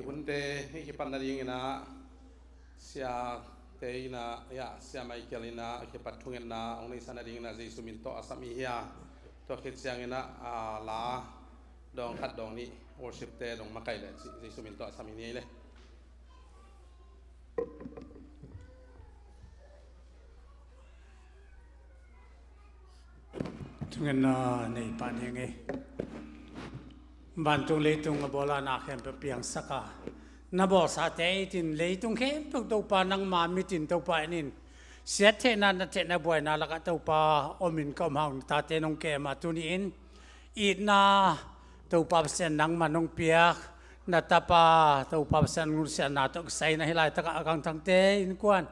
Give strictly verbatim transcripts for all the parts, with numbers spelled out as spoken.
Hunte i kipat nadingin ah siate in ah, ya, Sia Michael in ah a kipat thungetna hong neihsa nadingin ah Jesu min tawh a sam i hi a, tua khit ciangin ah, a, la dawng khat dawng nih worship-te dong makaih leh cih Jesu min tawh a sam i hi le. Thungetna nei pah ni ing ei. Vantung leitung a bawl a, na khempeuh piangsak a, na bawlsate it in, leitung khempeuh Topa nangma mit in Topa en in. Siat theihna, nat theihna, buaina lakah Topa om in ka om hang, na tate nong kem a, tuni in itna Topa Pasian nangman hong piak, na tapa Topa Pasian nusiatna tawh kisai na hih laitakah a gangthangte innkuan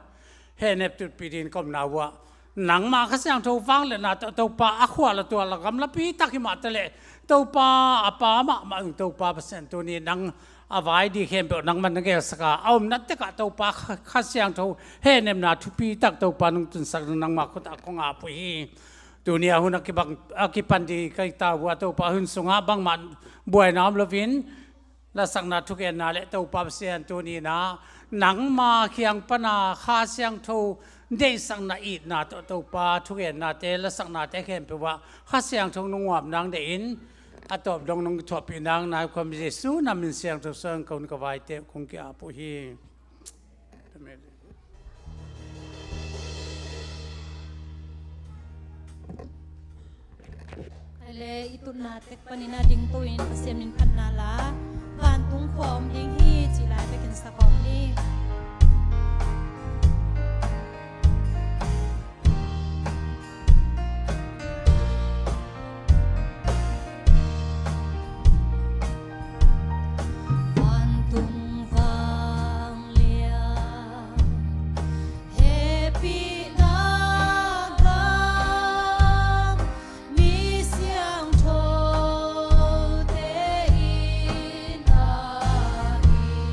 hehnep tutpih dingin ka omna uh ah, nangma Kha Siangtho vangliatna tawh Topa a khua la tua la gamlapi tak hi mah taleh, Topa a pa mahmah in Topa Pasian tuni nang a vai di khempeuh nangman na gelsak a, a omna tekah Topa Kha, Kha Siangtho hehnepna thupi tak Topa nong tunsak nangma khut ah kong ap uh hi. Tuni a hun a kibang, a kipan ding ka hi ta uh a, Topa hun sungah bangmah buaina om loin, lasakna thugenna le Topa Pasian tuni in ah nangma kiang pana Kha Siangtho deihsakna itna tawh Topa thugennate, lasaknate khempeuh ah Kha Siangtho nong huap nang deih in, a tawp dong nong thuahpih nang na khuam Jesu na min siangtho suang ka hun ka vaite kong ki-ap uh hi. Amen. Khaile i tutna tek panin a dingto in Pasian min phatna la, vantung khua om ding hi cih lai bekin sa kawm ni. Vantung vanglian hehpihna gam, mi siangthote in a it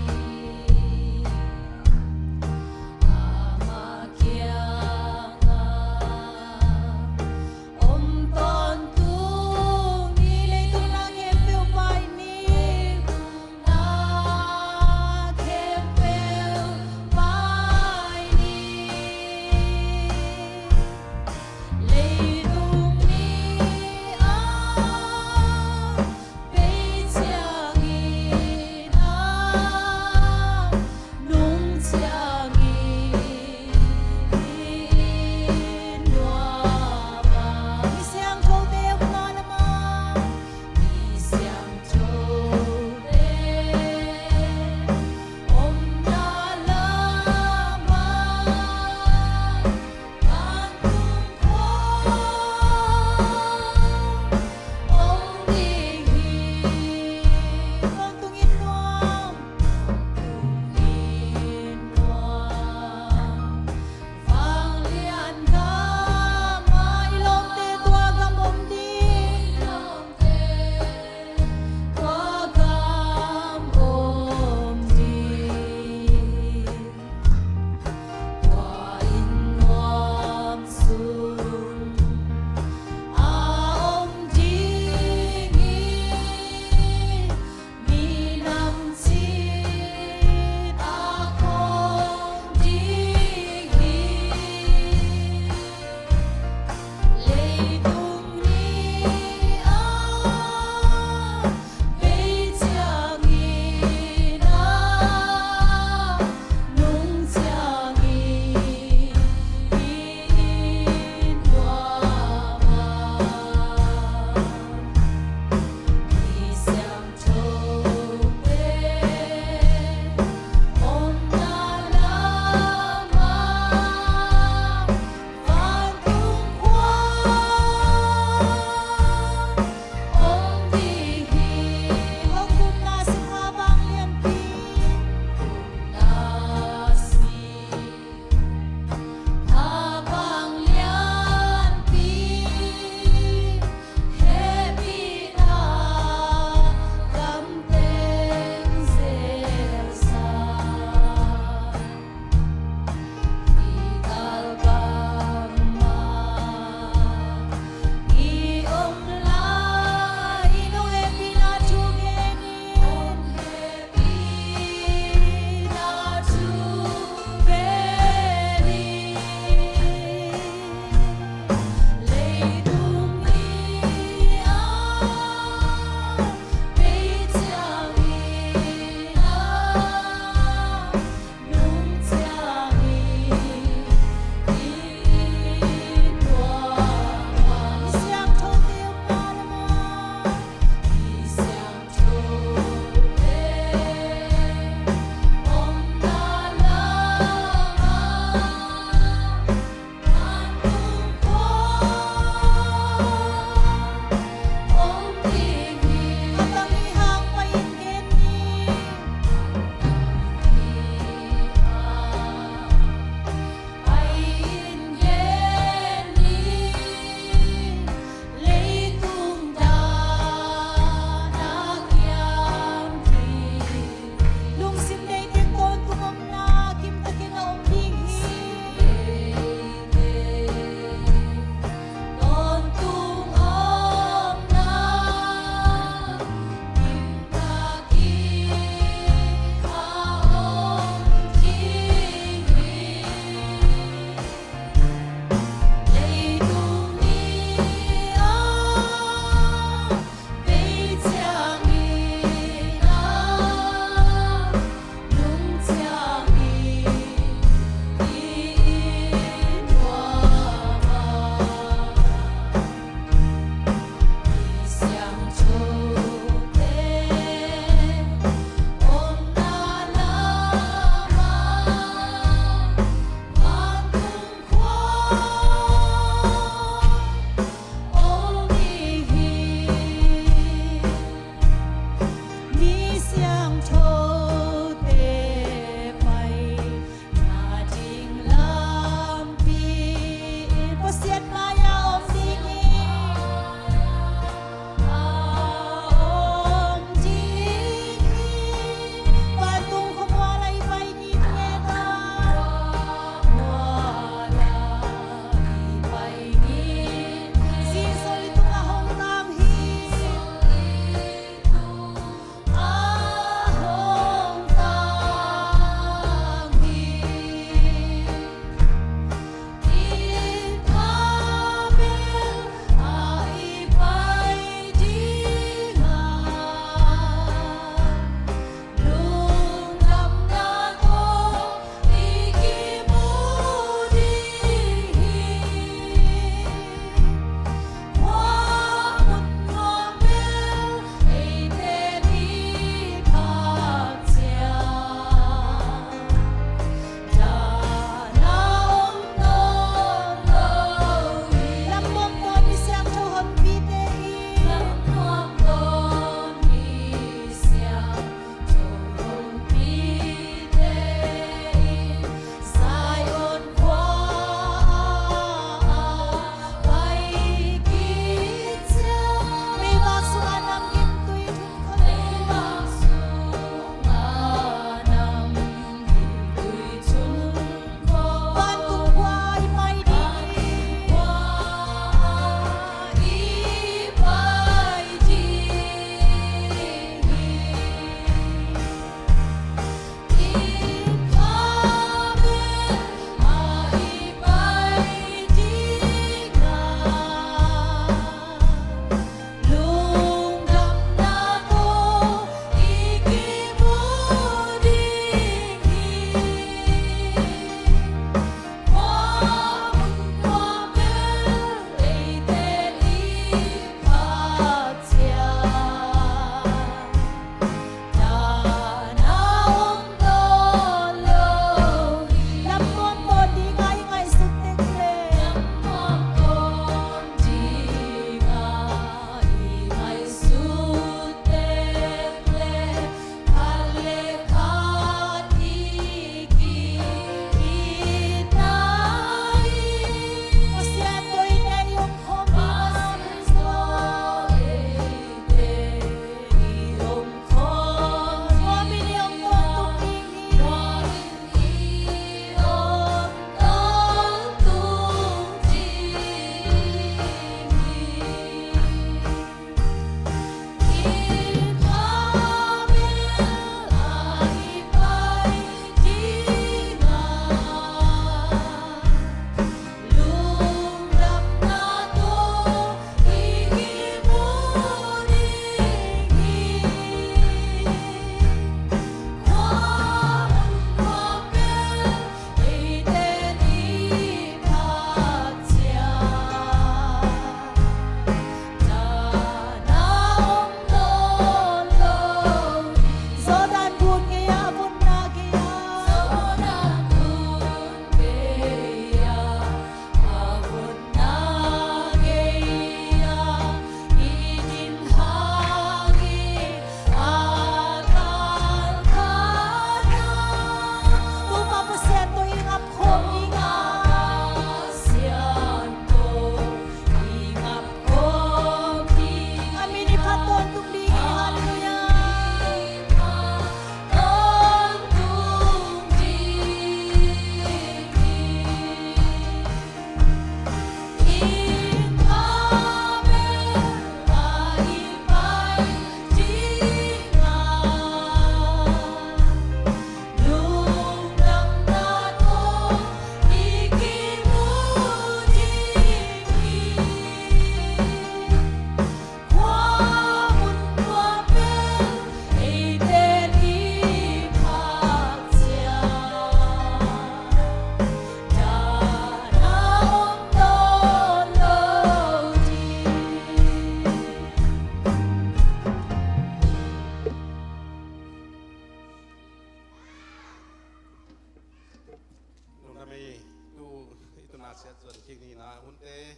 Siat zuan kik ni in ah hunte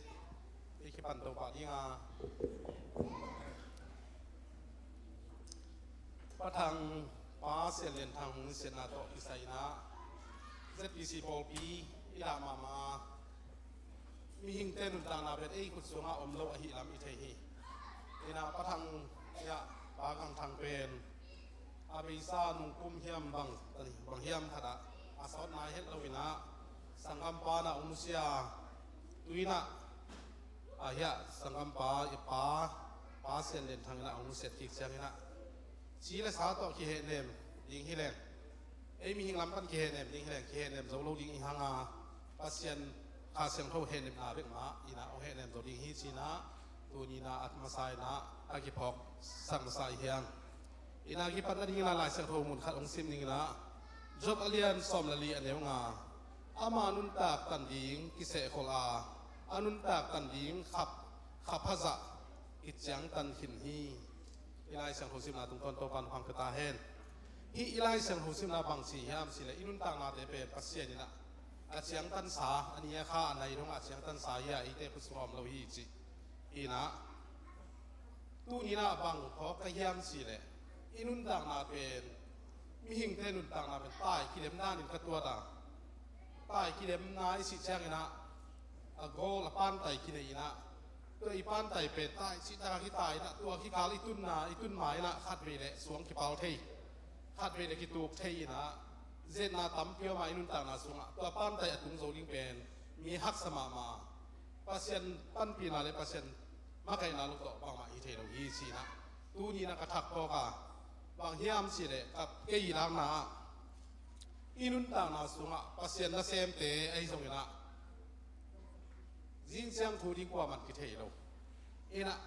i kipan to pah ding a, Pa Thang, Pa Sian Lian Thang hong siatna tawh kisai in ah Z P C pawlpi i dah mahmah a, mihingte nuntakna pen ei khut sungah om lo ahih lam i thei hi. In ah Pa Thang, ya, Pa Gang Thang pen a beisa nung kum hiam bang, bang hiam khat ah a sawt nai het lo in ah sanggampa in ah hong nusia, tu in ah, a, hiah sanggampa i pa, Pa Sian Lian Thang in ah hong nusiat kik ciangin ah ci le sa tawh kihehnem ding hi leng, ei mihing lam pan kihehnem ding hi leng, kihehnem zo lo ding i hang a, Pasian Kha Siangtho hehnepna bek mah in ah hong hehnem zo ding hi ci in ah, tuni in ah a masa in ah a kiphawk sang masa i hiang. In ah kipat nading in ah Lai Siangtho mun khat hong sim ning in ah, Job a lian sawm le li a neu nga, ama nuntak tan ding kisehkhol a, a nuntak tan ding khap, khap hazah kiciangtan khin hi. I Lai Siangtho simna tungtawn Topa'n hong pia ta hen. Hih i Lai Siangtho simna bang ci hiam cih leh i nuntaknate pen Pasian in ah a ciangtansa, a ni a kha a nai dongah a ciangtansa hi a, eite khut sungah om lo hi cih. In ah tuni in ah bang phawk ka hiam cih leh i nuntakna pen, mihingte nuntakna pen tai kidem danin ka tuat a, tai kidemna i cih ciangin ah a goal, a pantai kinei in ah, tua i pantai pen tai cihtak a kitai in ah tua kikal i tunna, i tun ma in ah khatvei leh suang kipal thei, khatvei leh kituk thei in ah, zetna tampi om a i nuntakna sungah tua pantai a tung zo ding pen mi haksa mahmah. Pasian panpihna le Pasian makaihna lo tawh bangmah hi thei lo hi ci in ah, tuni in ah ka thak phawk a, bang hiam cih leh ka, kei lakna ah i nuntakna sungah Pasian nasemte ahi zongin ah zingciang thu ding kuaman kithei lo. In ah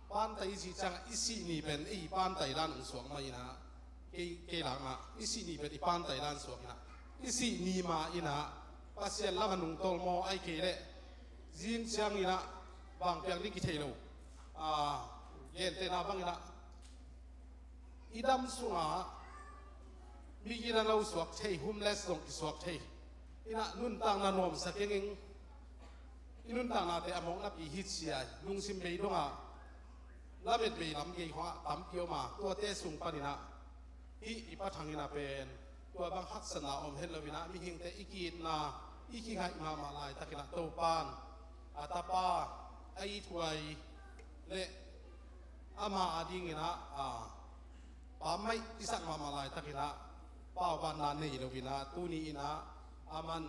pantai i cih ciangah i sih ni pen ei pantai dan hong suak mah in ah, kei, kei lakna i sih ni pen i pantai dan suak in ah, i sih ni mah in ah Pasian lam a nungtawl maw, ahih kei leh zingciang in ah bang piang ding kithei lo. A, gentehna bang in ah i dam sungah mi gina lo suak thei, homeless zong kisuak thei. In ah nuntakna nuamsa keng ing, i nuntaknate a mawknapi hi ci a, lungsim bei dongah lamet bei lam gei khawngah tampi om a, tuate sung panin ah hih i Pa Thang in ah pen tua bang haksatna om het lo in ah, mihingte i ki-itna, i kingaih mahmah laitakin ah Topa'n a tapa a ithuai le ama adingin ah, a, pammaih i sak mahmah laitakin ah paubanna nei lo in ah, tuni in ah aman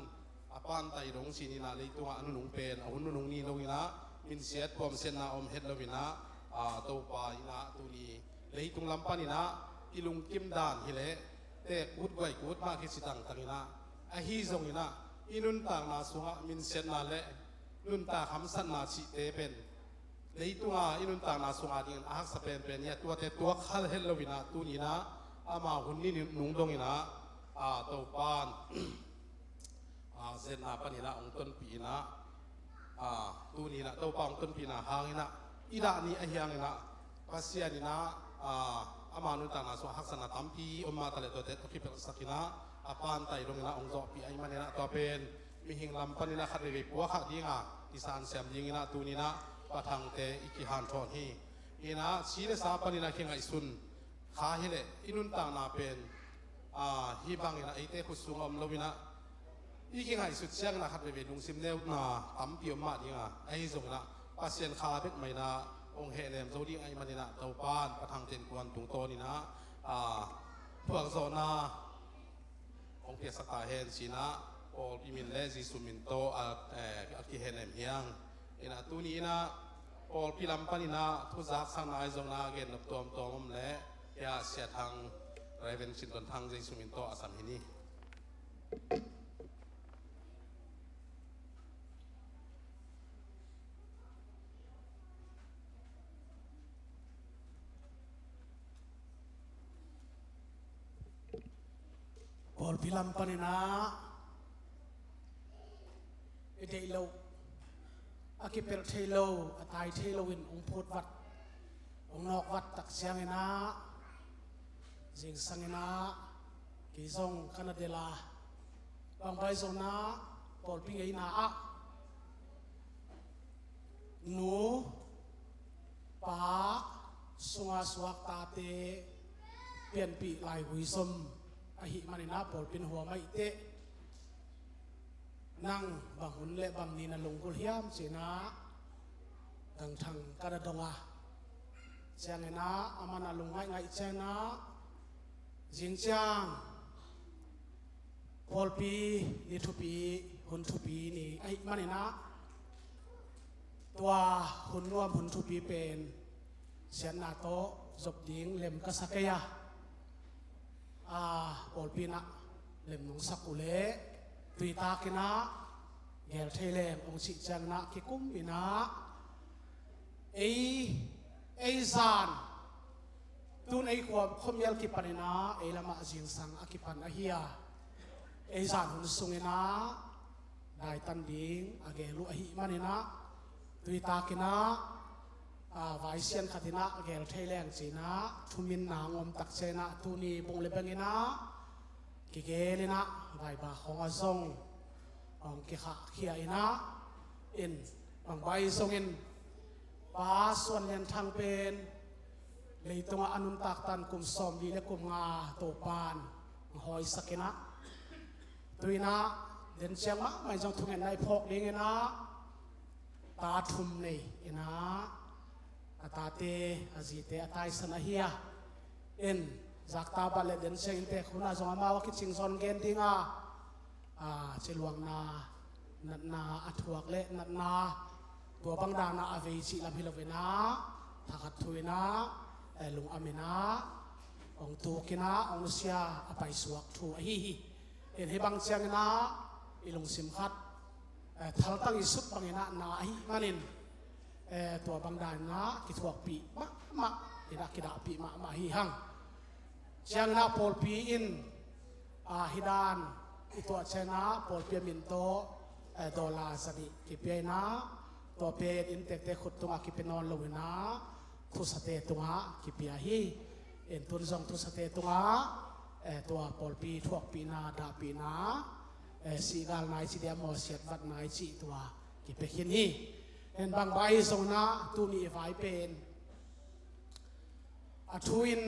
a pantai dong ci-in ah leitungah a nunung pen a hun nunung ni lo in ah, minsiat pawmsiatna om het lo in ah, a, Topa in ah tuni leitung lam panin ah i lungkim dan hi leh teek kut guai kut mah kici tangtang in ah, ahi zongin ah i nuntakna sungah minsiatna le nuntak hamsatna cihte pen leitunga i nuntakna sunga dingin a haksa penpen hi a, tuate tuak hal het lo in ah, tuni in ah ama hun ni nung dong in ah, a, Topa'n, a, zetna panin ah hong tonpih in ah, a, tuni in ah Topa hong tonpihna hangin ah i dah ni ahi hangin ah Pasian in ah, a, ama nuntakna sungah haksatna tampi om mah taleh tuate tawh kipelhsak in ah a pantai dong in ah hong zawhpih ahih manin ah tua pen mihing lam panin ah khat veivei puakkhak ding a, i sansiam dingin ah tuni in ah Pa Thangte i kihanthawn hi. In ah ci le sa panin ah kingaihsun kha hi leh i nuntakna pen, a, hih bangin ah eite khut sungah om lo in ah, i kingaihsut ciangin ah khat veivei lungsim neuna tampi om mah ding a, ahi zongin ah Pasian kha bek mah in ah hong hehnem zo ding ahih manin ah Topa'n Pa Thangte innkuan tungtawn in ah, a, phuakzawhna hong piaksak ta hen ci-in ah pawlpi min le Jesuh min tawh a, eh, a kihehnem hi hang. In ah tuni in ah pawlpi lam panin ah thuzaksakna ahi zongin ah gennop tuamtuam om leh, ya, Sia Thang, Reverend Cin Tuan Thang Jesuh min tawh a sam hi ni. Pawlpi lam panin ah i deih loh, a kipelh thei lo, a tai thei loin hong phut vat, hong nawk vat tak ciangin ah, zingsangin ah kei zong ka na delh a, bang bai zongin ah pawlpi ngeina ah Nu, pa, sunga suak tate pianpih laigui zom ahih manin ah pawlpi in hua mah i teh, nang bang hun le bang ni na lunggulh hiam ci-in ah Dang Thang ka na dong a, ciangin ah amah na lungngaihngah ciangin ah, zing ciang pawlpi ni thupi, hun thupi ni ahih manin ah, tua hun nuam hun thupi pen siatna tawh zop ding lem ka sa kei a, a, pawlpi in ah lem nong sak uh leh, tuitakin ah gel thei leng hong cih ciangin ah kikum in ah, ei, ei zan, tun ei khua, khuamial kipan in ah ei lamah zingsang a kipan ahi a, ei zan hun sungin ah daitan ding a gel uh ahih manin ah, tuitakin ah, a, vaisian khat in ah gel thei leng ci-in ah thumin na ngom tak ciangin ah tuni bung le beng in ah kigel in ah vaiba khawng ah zong hong kikhahkhia in ah, in bang bai zongin Pa Suan Lian Thang pen leitungah a nuntak tan kum sawmli le kum nga Topan hong hawisak in ah, tu in ah den ciang mahmah in zong thungetna i phawk dingin ah ta thum nei in ah, a tate a zite a taisan ahi a, in zakta bat le den ciang inntek hun ah zong amau a kicing zawn gen ding a, a, ciluangna, natna a thuak le natna, tua bang dan a a vei cih lam hi lo in ah, thakhat thu in ah, eh, lungam in ah hong tuk in ah hong nusia a paisuak thu ahi hi. In hih bang ciangin ah i lungsim khat, eh, thaltang i sut bangin ah na ahih manin, eh, tua bang dan in ah kithuakpih mahmah in ah kidahpih mahmah hi hang. Ciangin ah pawlpi in, a, hih dan i tuah ciangin ah pawlpi a min tawh, eh, dollar zanih kipia in ah, tua pen inntekte khut tungah kipia nawn lo in ah thusate tungah kipia hi. In tun zong thusate tungah, eh, tua pawlpi thuakpihna, dahpihna, eh, sihgal nai cih dia maw, siatvat nai cih tua kipia khin hi. In bang bai zong in ah tuni i vai pen a thu in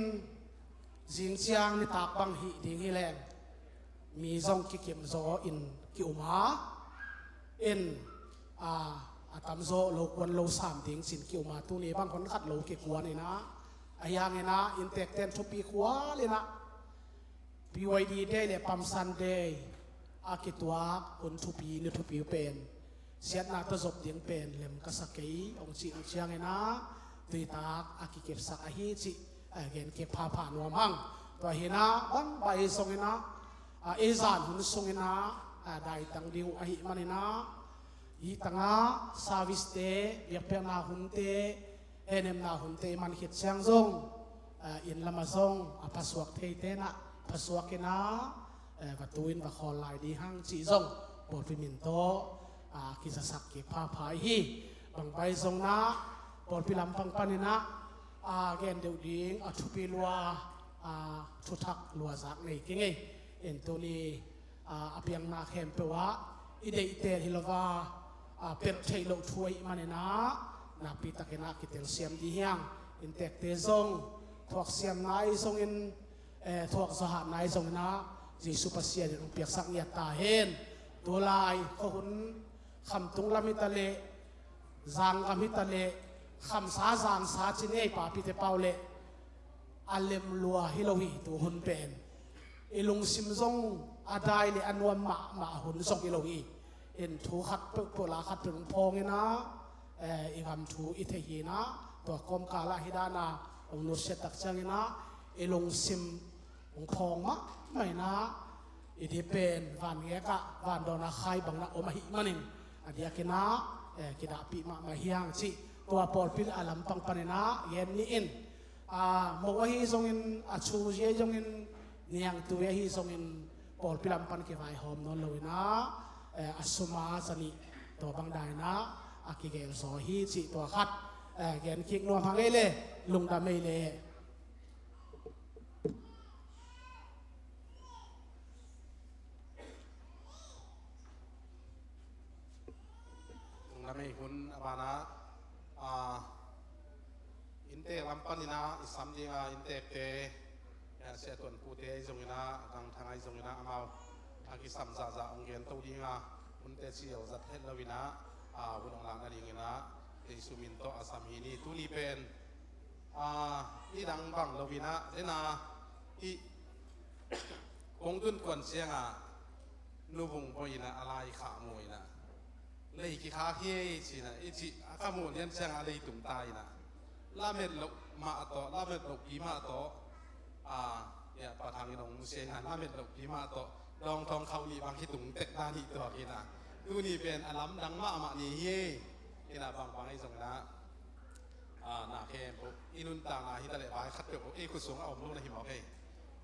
zing ciang nitak bang hih ding hi leng mi zong kikim zaw in ki-um a, in, a, a tamzaw lo kuan lo sam ding cin ki-um a, tuni bang hon khat lo kikuan in ah, a hiangin ah inntekten thupi khual in ah P Y D Day le Palm Sunday a kituak hun thupi ni thupi pen siatna tawh zop ding pen lem ka sa kei hong cih uh ciangin ah tuitak a kikepsak ahi cih, eh, gen kik phapha nuam hang. Tua hi in ah bang bai zongin ah, a, ei zan hun sungin ah, a, daitang ding uh ahih manin ah, hih tangah service te, biakpiakna hunte, henemna hunte i man khit ciang zong, a, inn lamah zong a phasuak theite in ah phasuak in ah, eh, va tu in va khawl lai ding hang cih zong pawlpi min tawh, a, kizasak kik phapha hi. Bang bai zong in ah pawlpi lampang panin ah, a, gen deuh ding a thupi lua, a, thuthak lua zak nei kei ing ei. In tuni, a, a piangna khempeuh ah i deihtel hi lo a, a, pelh theih loh thu ahih manin ah nakpi takin ah kitelsiam ding hi hang. Inntekte zong thuaksiam nai zongin, eh, thuak zawhah nai zongin ah Jesu Pasian in hong piaksak ngiat ta hen. Tulai khuahun khamtung lam hi ta leh, zanggam hi ta leh, khamsa zangsa ci ni ei, papite pau leh, a lem lua hi lo hi tu hun pen. I lungsim zong a dai le a nuam mahmah hun zong hi lo hi. In thu khat peuhpeuh la khat peuh hong phawng in ah, eh, i gam thu i thei hi in ah, tua kawmkal ah hih dan a hong nusia tak ciangin ah i lungsim hong phawng mahmah in ah, i dih pen vangek ah vandawn ah khai bangin ah om ahih manin, a diakin ah, eh, kidahpih mahmah hi hang cih tua pawlpi a lampang panin ah gen ni in, a, moh ahi zongin, a, chuzi ahi zongin, niangtui ahi zongin, pawlpi lam pan kivaihawm nawn lo in ah, eh, a sum a zanih tua bang dan in ah a kigelzaw hi cih tua khat, eh, gen kik nuam hang ei le, lungdam ei le. Lungdam ei. Hun a banah A, inntek lam panin ah i sam ding a, inntekte, eh, Sia Tuan Pute ahi zongin ah, Gang Thang ahi zongin ah, amau a kisam zahzah hong gento ding a, hunte siau zat het loin ah, a, hun hong lakna dingin ah Jesu min tawh a sam hi ni. Tuni pen, a, nidang bang loin ah, dena i kong tun kuan ciangah Nu Vung Bawi in ah a lai khah mu in ah, lei kikhak hi ei ci in ah, i cih a ka muh lian ciangah lei tung ta in ah, lamet loh mah tawh, lamet lohpi mah tawh, a, ia, Pa Thang in hong musia in ah, lamet lohpi mah tawh dawngthawng khauh nih bang hi tung tek dan hi tuak in ah, tuni pen a lamdang mahmah ni hi ei. In ah bangbang ahi zongin ah, a, na khempeuh i nuntakna hi ta leh vai khat peuh ei khut sungah a om lo na hi mawk ei.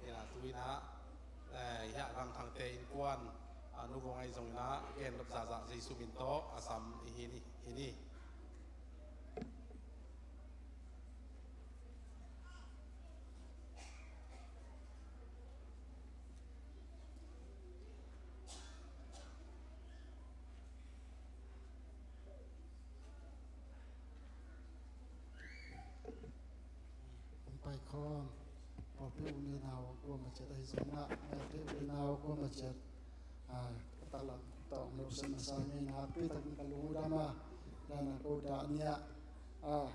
In ah tu in ah, eh, hiah Gang Thangte innkuan, a, Nu Vung ahi zongin ah, gen nop zahzah Jesu min tawh a sam i hi ni, hi ni. Hong pai khawm, pawlpi u le nau kuamah ciat ahi zongin ah, pawlpi u le nau kuamah ciat, a, taklam tawh hong lo sep masa ngei, nakpi takin ka lung uh dam a, dan a ko dah ni ah, a,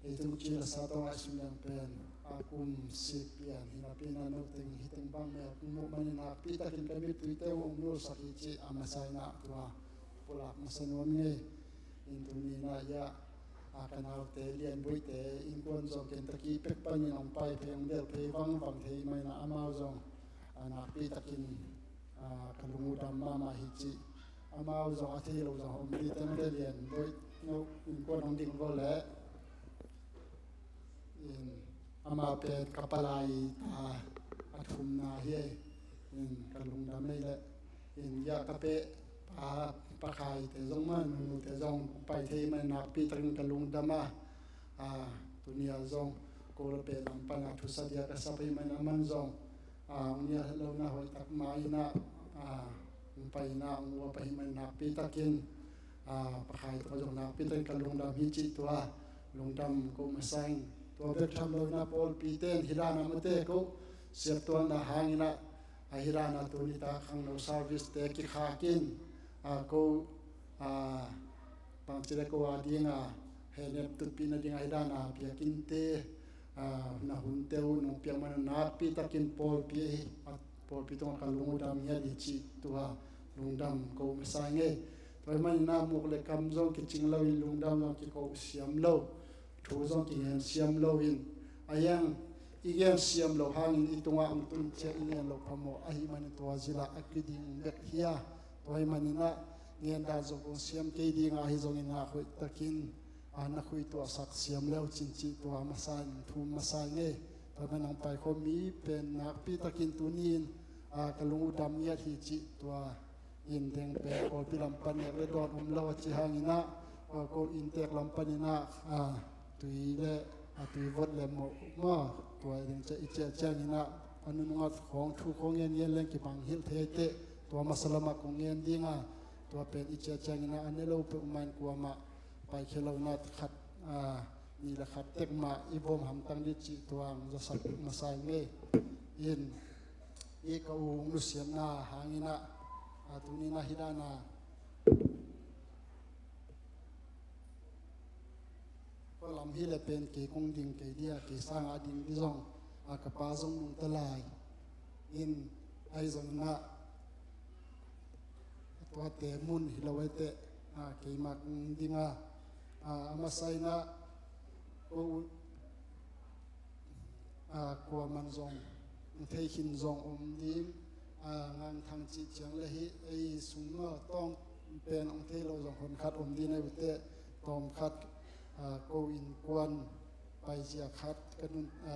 ei tung ci la sa tawng a i sung liang pen, a, kum sik pian hi napi in ah, no teng hi teng bang mel kong muh manin nakpi takin ka miptuite uh hong nulsak hi ci a masa in ah tua pulak masa nuam ngei. In tuni in ah ia, a, ka naute Lian Buite innkuan zong Kentucky pek panin hong pai phei, hong del phei vangvang thei mah in ah amau zong, a, nakpi takin, a, ka lung uh dam mahmah hi ci. Amau zong a thei lo zong om ding teng te, Lian Buite innkuan hong ding vo leh. In, amah pen ka palai ta a thumna hi ei. In, ka lungdam ei leh. In, ia ka peh pa, Pa Khaite zong mah, nunute zong pai thei mah in nakpi takin ka lungdam a. A, tuni a zong ko la peh lam pan a thusa dia ka sap hi mah in aman zong, a, hong nial het lohna hoih tak mah in ah, a, hong pai in ah, hong uap ahih manin nakpi takin, a, Pa Khai tawh zong nakpi takin ka lungdam hi cih tua lungdam ko masa ing. Tua bek tham lo in ah pawlpite in hih dan a mate ko siattualna hangin ah, a, hih dan a tuni ta khangno service te kikhak in, a, ko, a, bangci le ko a ding a, hehnep tutpih nading a hih dan a biakinnte, a, na hunte uh nong piak man nakpi takin pawlpi, a, pawlpi tungah ka lung uh dam ngiat hi cih tua lungdam ko masa ing ei. Tua ahih manin ah muk le kam zong kicing loin, lungdam zong kiko siam lo, thu zong kingen siam loin, a, hiang i gen siam loh hangin i tungah hong tun ciang i gen loh phamawh ahih manin tua zil ah a kiding bek hi a. Tua ahih manin ah gen dan zong kong siam kei ding a, ahi zongin ah hoih takin, a, na khuituahsak siam le uh cin cih tua masa in thum masa ing ei. Tua manin hong pai khawm mi pen nakpi takin tuni in, a, ka lung uh dam ngiat hi cih tua in deng pen pawlpi lam pan nek le dawn om lo a ci hangin ah, a, ko inntek lam panin ah, a, tui le, a, tui vot le mawh mah, tua i deng ciah, i ciah ciangin ah, a, nunung ah khawng thu khawng ngen ngen leng kibang hilh thei teh, tua masa lam ah kong ngen ding a, tua pen i ciah ciangin ah, a ne lo peuhmah in kuamah paikhia lo in ah, khat, a, nih le khat tek mah i vom hamtang ding cih tua hong zasak masa ing ei. In, i ka u hong nusiatna hangin ah, a, tuni in ah hih dan a kua lam hi le pen kei kong ding kei ding a, kei sang a ding ding zong, a, ka pa zong nungta lai. In, ahi zongin ah tuate mun hi lo ei teh, a, keimah kong ding a, a, a masa in ah ko u, a, kuaman zong hong thei khin zong om ding, a, Gang Thang cih ciang le hih ei sung maw, tawng pen hong thei lo zong hon khat om ding, ei u teh tawm khat, a, ko innkuan paizia khat ka nun, a,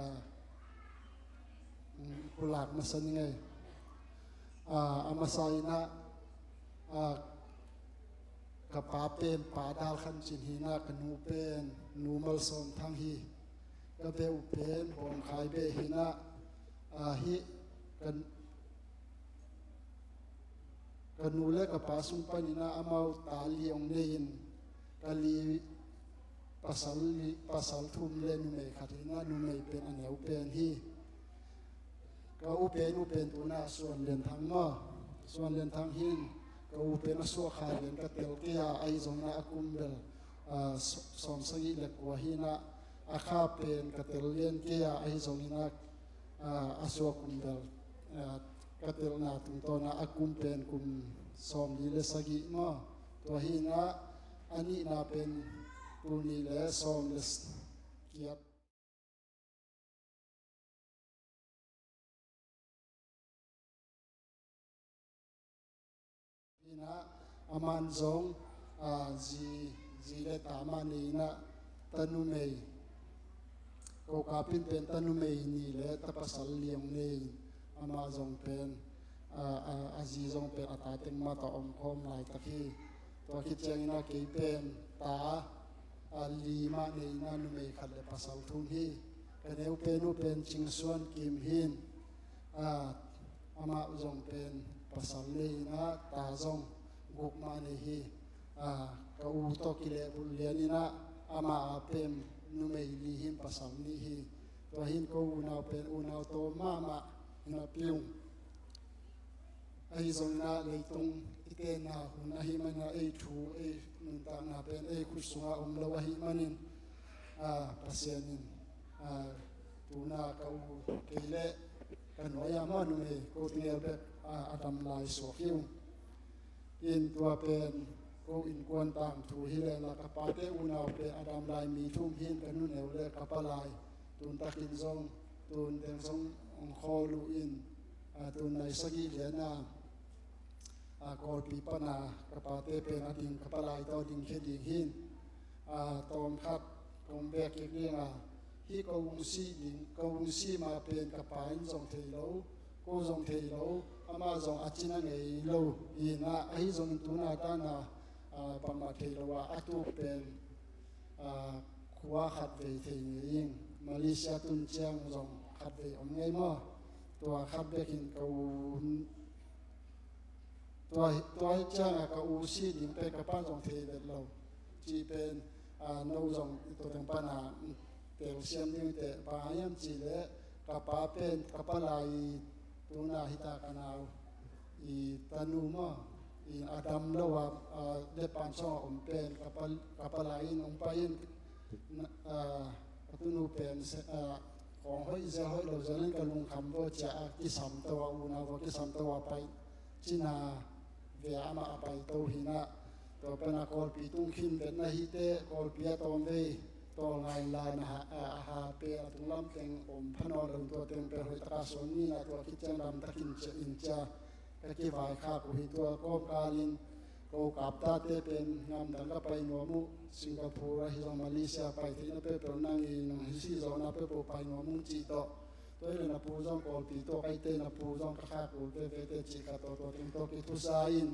um, pulak masa ning ei. A, a masa in ah, a, ka pa pen Pa Dal Khan Cin hi in ah, ka nu pen Nu Mal Sawm Thang hi. Ka beh uh pen Bawm Khai beh hi in ah, a, hih ka, ka nu le ka pa sung panin ah amau ta li hong nei in, ka li, Pasal li, pasal thum le numei khat hi-in ah, numei pen a neu pen hi. Ka u pen, u pen tu-in ah Suan Lian Thang maw. Suan Lian Thang hi-in ka u pen a suah kha lian ka tel kei a, ahi zongin ah a kum bel, ah, s-, sawmsagih le kua hi-in ah, a kha pen ka tel lian kei a, ahi zongin ah, ah, a suah kum bel, ah, ka telna tungtawn ah a kum pen kum sawmli le sagih maw. Tua hi-in ah a nihna pen tul nih le sawm le s-, giat. Hi-in ah aman zong, ah, zi, zi le ta mah nei-in ah, tanumei, ko kap in pen tanumei nih le tapasal li hong nei-in, amah zong pen, ah, ah, a zi zong pen a ta teng mah tawh om khawm laitak hi. Tua khit ciangin ah kei pen ta, ah, li mah nei-in ah numei khat le pasal thum hi. Ka neu pen, u pen Cing Suan Kim hi-in, ah, amah zong pen pasal nei-in ah ta zong guk mah nei hi. Ah, ka u tawh kilehbulh lian-in ah amah a pen numei li hi-in pasal nih hi. Tua hi-in ko unau pen unau tawm mahmah hi napi ung. Ahi zongin ah leitung i tenna hun ahih manin ah ei thu, ei nuntakna pen ei khut sungah om lo ahih manin, ah, Pasian in, ah, tu-in ah ka u, kei le ka nuai-a maw numei, ko tungah bek, ah, a dam lai suak hi ung. In tua pen ko innkuan tangthu hi leh lah, ka pate unau pen a dam lai mi thum hi-in, ka nuneu le ka palai. Tun takin zong, tun teng zong hong khawl uh in, ah, tun nai sagih lian a, ah, Kawlpi pan a ka pate pen a ding, ka palai tawh dingkhia ding hi-in, ah, tawmkhat kong bek kik ding a, hih ko hong sih ding, ko hong sih ma pen ka pa in zong thei lo, ko zong thei lo, amah zong a cina ngei lo hi-in ah, ahi zongin tu-in ah dan a, ah, bangmah thei lo a, a tuk pen, ah, khua khatvei thei ngei ing. Malaysia tun ciang zong khatvei om ngei maw. Tua khat bek in ka u, tua, tua hi ciang a ka u sih ding pen ka pa zong thei vet lo. Cih pen, ah, no zong tua teng pan a, mm, telsiam ding teh, bang hang hiam cih leh ka pa pen ka palai, tu-in ah hita ka nau i tanu maw, i a dam lo a, ah, Japan sung a om pen ka pa, ka palai in hong pai in, ah, ka tunu pen se, ah, kong hoih zel hoih lo zel in ka lungkham vo ci-a, a kisam to a, unau vo kisam to a pai cina ve a, amah a pai to hi-in ah. Tua pan a Kawlpi tung khin vet na hi teh, Kawlpi a tawmvei tawl ngai lai na ha, a, a ha pen a tunglam teng om pha nawn lo, tua teng pen hoih taka suan ni-in ah, tua khit ciang lam takin ciah in ci-a ka kivaikhak uh hi. Tua kawmkal in ko kap tate pen ngamdang ka pai nuam uh, Singapore ahi zong Malaysia pai theihna peuhpeuh nang in, nang hi sih zawhna peuhpeuh pai nuam ung cih tawh. Tua hi leh na pu zong Kawlpi tawh ka hi teh, na pu zong ka khak kul veve teh cih khat tawh, tua teng tawh kithusa in,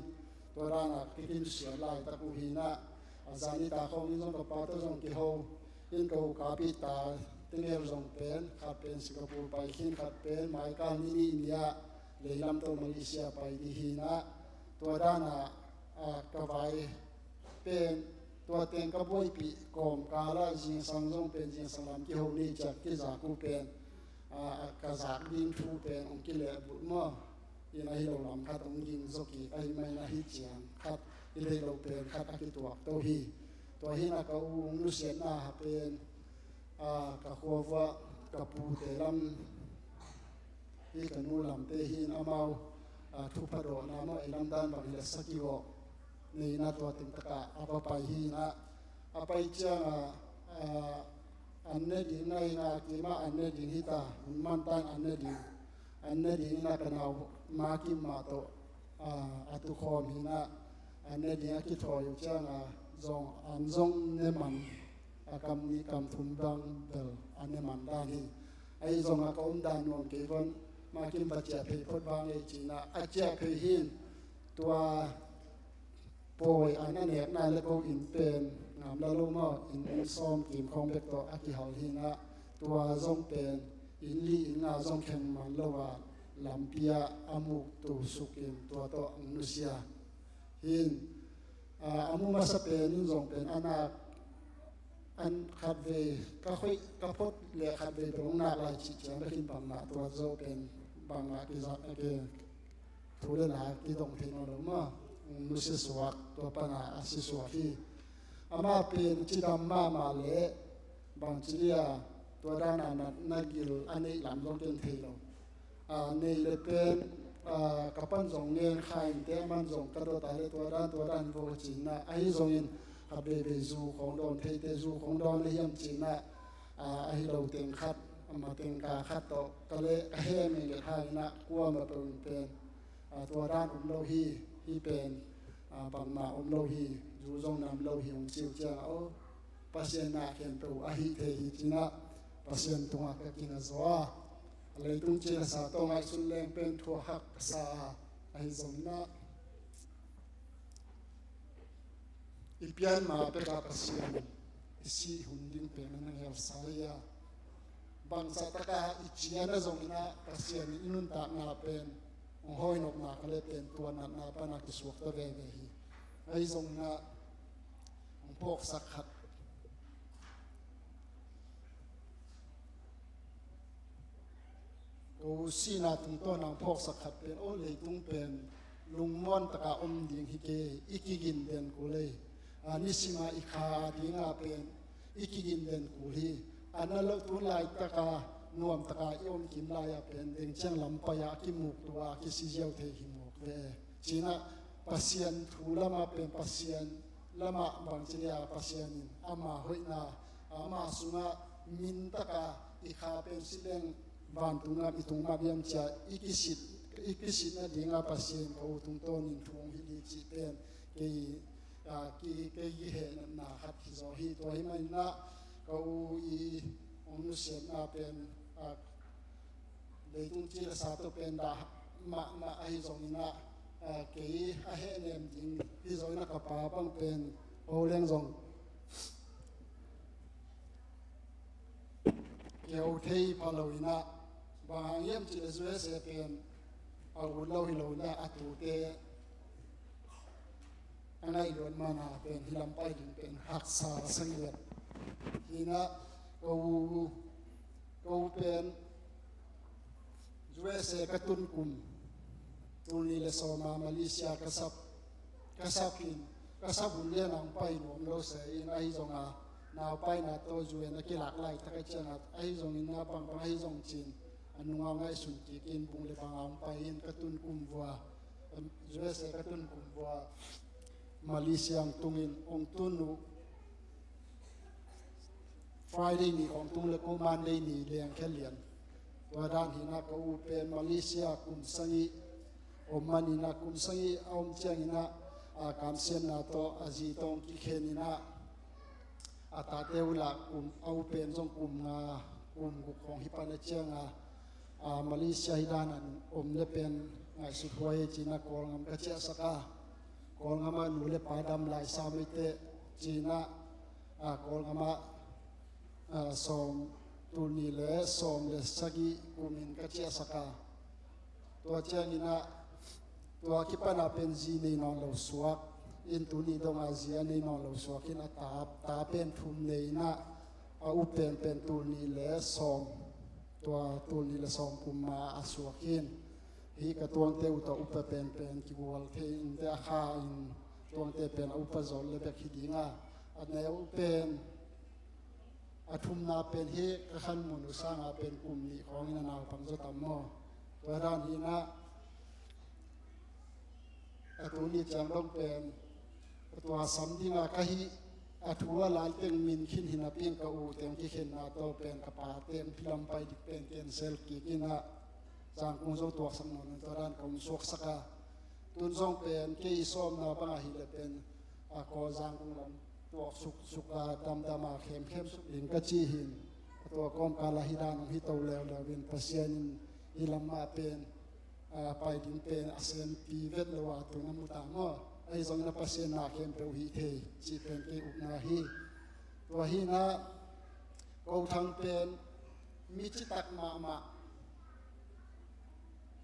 tua dan a kikin sian laitak uh hi-in ah, a zan nitak khawng in zong ka pa tawh zong kiho in, ko kap i ta teng el zong pen, khat pen Singapore pai khin, khat pen mai kal ni nih ni-ah leilam tawh Malaysia pai ding hi-in ah, tua dan a, ah, ka vai pen, tua teng ka buaipih kawmkal ah zingsang zong pen zingsang lam kiho ni ci-a kizak uh pen, ah, ka zak ding thu pen hong kilehbulh maw. In ahi lo lam khat hong ging zaw kik ahih manin, ahi ciang khat i theih loh pen khat a kituak to hi. Tua hi-in ah ka u hong nusiatna ha pen, ah, ka khua vuah ka pute lam hi, ka nu lamte hi-in amau, ah, thupha dawhna maw, ei lam dan bang hi leh sakhi vawh nei-in ah tua teng takah a va pai hi-in ah, a pai ciang a, ah, an ne ding na hi-in ah, a kim ah an ne ding hi ta, hun man ta in an ne ding, an ne ding in ah ka nau Ma Kim mah tawh, ah, a tukhawm hi-in ah, an ne ding a kithawi uh ciang a zong, an zong ne man, a kam nih kam thum bang bel a ne man dan hi. Ahi zong a ka om dan nuam kei vun, Ma Kim va ciah phei phot vang ei ci-in ah, a ciah phei hi-in, tua pawi an a nekna le ko inn pen ngam la lo maw, inn, inn sawm kim khawng bek tawh a kihal hi-in ah, tua zong pen inn li inn nga zong kheng man lo a, lampi ah a muk tu suk in tua tawh hong nusia hi-in, ah, a mu masa pen in zong pen a nak An khatvei ka khoih ka phot le khatvei bel hong nak lai cih ciang ka khin bangmah tua zo pen bangmah kizak a ke thu le la kidong thei nawn lo maw. Nusia suak tua pana a si suak hi. Amah pen cidam mahmah le bangci dia tua dana natna gil a neih lam zong ken thei lo. A, nei le pen, a, ka pan zong ngen kha in te man zong ka dot a le tua dan tua dan vo ka cin na ahi zongin khat veivei zu khong dawn thei te zu khong dawn le hiam cin na, a, ahi lo teng khat ama teng ka khat tawh ka le ka he meng le kha in na kua ma peuh in pen, a, tua dan um lo hi. Hi pen, a, bangmah um lo hi. Zu zong nam lo hi hong ciu ciang a o Pasian na khempeuh ahi thei hi cin na Pasian tungah ka kina zaw a. A leitung cin a sa tawh ngaihsun leng pen thuak hak ka sa a, ahi zong na i pian ma pek a Pasian i sih hun ding pen a na ngelsa hi a. Bangsa taka i cian a zong ina Pasian i nuntakna pen hong hawi nopna ka le pen tua natna pana kisuak ta veve hi. Ahi zong na hong phawksak khat Ko sihna tungtawn a phawksak khat pen, o leitung pen lungmuan taka om ding hi kei, i kigin den kul ei. A, nisima i kha dinga pen i kigin den kul hi. A na lo tun laitaka nuamtaka i om kim lai-a pen deng ciang lam pai-a a kimuk tua a kisiziau thei hi mawk ve. Cina Pasian thu lama pen Pasian lama bangci dia Pasian in ama hoihna ama sungah mintaka i kha pen sileng vantung ngam i tung mah diam cia i kisit, i kisitna dinga Pasian ka u tungtawnin thu hong hi ding cih pen kei, a, ki, kei kihehnepna khat hi zaw hi. Tua hi maninah ka u i hong nusiatna pen, a, leitung ci le sa tawh pen dah mahmah ahi zongin ah, a, kei a hehnem ding hi zongin ah ka pa bang pen ho leng zong keu thei pha lo in ah, bang hang hiam cih le U S A pen a ut lo hi lo in ah a tute a ngaih luat mana pen hi lam pai ding pen haksa a sa ngiat hi in ah, ko, ko pen U S A ka tun kum tul nih le sawma Malaysia ka sap, ka sap in, ka sap hun lian a hong pai nuam lo se in ahi zonga naupaina tawh U N a kilak laitak a cianga ahi zongin na pangpang ahi zong cin a nunga ngaihsun kik in bung le banga hong pai in ka tun kum vua, U S A ka tun kum vua Malaysia hong tungin hong tun uh Friday ni khawng tung le ko Monday ni leng khia lian. Tua dan hi in ah ka u pen Malaysia kum sagih om man in ah kum sagih a om ciangin ah, a, kamsiatna tawh a zi tawh hong kikhen in ah a tate uh lah kum, a u pen zong kum nga kum guk khawng hi pan a cianga, a, Malaysia hi dan a om le pen ngaihsut huai hi cin ah Kawlngam ka ciahsak a, Kawlngam ah nu le pa dam lai sa mai teh cin ah, a, Kawlngam ah, a, sawm, tul nih le sawm le sagih kumin ka ciahsak a, tua ciangin ah tua kipan ah pen zi nei nawn lo suak in, tuni dong a zi a nei nawn lo suak in a ta, ta pen thum nei in ah a u pen pen tul nih le sawm, tua tul nih le sawm kum ma a suak in. Hi ka tuangte uh tawh upa pen pen kigual thei in te a kha in tuangte pen a upa zawh le bek hi ding a, a neu pen a thumna pen hi ka khan mun uh sanga pen kum nih khawngin a naupang zaw tam maw. Tua dan hi in ah a tuni ciang dong pen tua sam dinga ka hih a thu a lai teng min khin hi napi in ka u teng kikhenna tawh pen ka pa teng philam pai dik pen cancel kik in ah Zangkung zong tuaksak nawn in tua dan ka hong suaksak a, tun zong pen kei i sawmna bang ahih leh pen a kaw Zangkung lam tuak suksuk a damdam a khemkhem suk ding ka ci hi in, a tua kawmkal ah hi dan hong hi to leuleu in Pasian in hi lam mah pen, a, pai ding pen a senpi vet lo a tun a mu ta maw. Ahi zongin a Pasian na khempeuh hi thei cih pen kei upna hi. Tua hi in ah ko Thang pen mi citak mahmah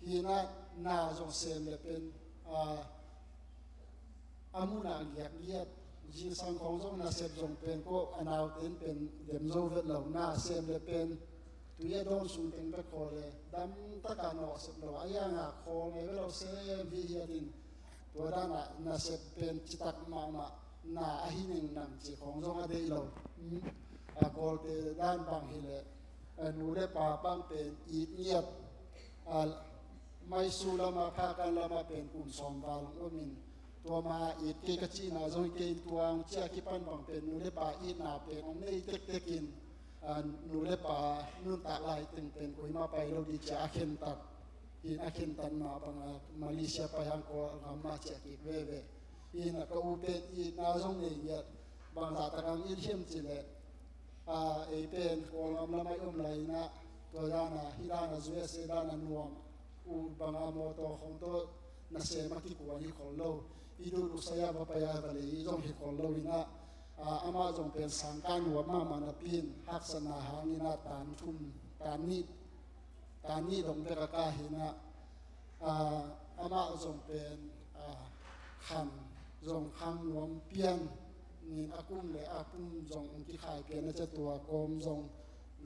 hi in ah na zong sem le pen, a, a mun a giakgiat Zingsang khawng zong nasep zong pen ko a naute in pen dem zo vet lo, na sem le pen tui a dawn sung teng bek khawl le dam taka nawh sep lo a, a yanga khawl ngei vet lo sem hi hiatin, tua dana nasep pen citak mahmah na ahi neng nang ci khawng zong a deih lo. A kawlte dan bang hileh, a nu le pa bang pen it ngiat, a maisu lama phakan lama pen kum sawm val hong omin, tua ma it kei ka cihna zong hi kei, tua hong cia kipan bang pen nu le pa itna pen hong nei tektekin, a nu le pa nuntak lai teng pen koima pai lo di cia a khentat. Hin a khentat ma banga Malaysia pai hang Kawlgam ma cia kik veve. Hin a ka u pen itna zong nei ngiat, bangzah tak ang it hiam cileh, a, ei pen Kawlgam lamah i om lai inah, tua dana, hih dana U S A dana nuam uh banga mawtaw khong tawh nasem a kikuan hi khol lo. I duh uh saya va pai a va lei zong hi khol lo inah, a, amah zong pen sangka nuam mahmah napi in haksatna hang inah tan thum, tan nih, tan nih dong bek a kah hi inah, a, amah zong pen, a, khan zong khang nuam pian nin a kum le a kum zong ong kikhai pian a, ca tua kawm zong,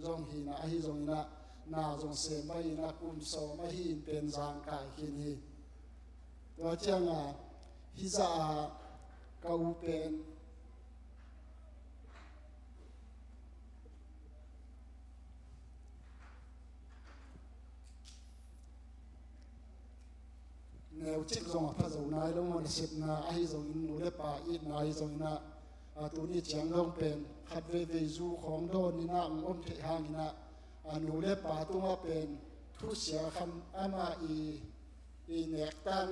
zong hi inah, ahi zong inah na zong sem bai inah kum sawm ahi in pen zangkai khin hi. Tua cianga hih zah a ka u pen neucik zong a pha zo nai lo, nasepna ahi zongin, nu le pa itna ahi zongin ah, a, tuni ciang dong pen khat veivei zu khawng dawn inah ong om theih hang inah, a, nu le pa tungah pen thusia khan amah i, i nektan,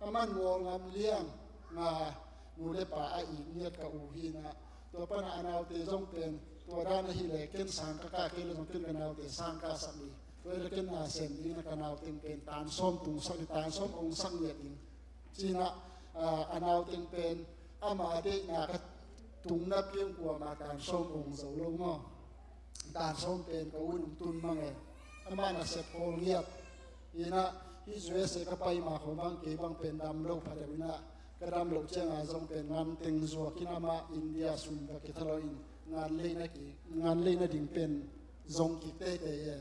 amah nual ngam liang nga, nu le pa a it ngiat ka u hi inah, tua pana a naute zong pen tua dan ahi le ken sang ka kah kei le zong ken ka naute sang ka sak hi. Tua hi le ken na sem ding na ka nauteng pen tan sawm tung sak hi, tan sawm ong sak ngiat ding. Ci inah, a, a nauteng pen ama a deihna ka tung napi ong kuama tan sawm ong zo lo maw? Tan sawm pen ka u in ong tun mang e. Amah nasep khawl ngiat. Inah hih U S A ka pai ma khawng bang kei bang pen dam lo pha deuh inah, ka dam loh cianga zong pen ngan teng zuak in amah India sum va kitha lo in ngan lei na ki, ngan lei nading pen zong kik teitei e.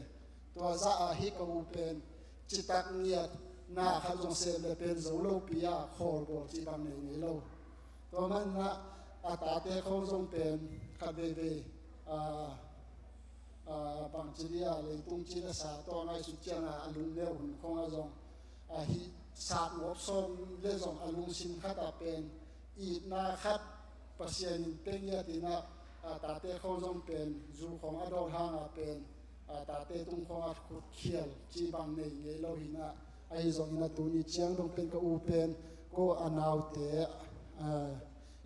Tua zah a hih ka u pen citak ngiat, na khat zong sem le pen zo lopi a khawl bawl cih bang nei ngei lo. Tua manah a tate khawng zong pen khat veivei, a, a, bangci dia leitung ci le sa tawh a ngaihsut cianga a lungneu hun khawngah zong, a, hih sat ngawp sawm le zong a lungsim khatah pen itna khat Pasian in pia ngiat inah, a, tate khawng zong pen zu khawng a dawn hangah pen, a, tate tung khawngah khutkhial cih bang nei ngei lo hi inah, ahi zongin a tuni ciang dong pen ka u pen ko a naute, a,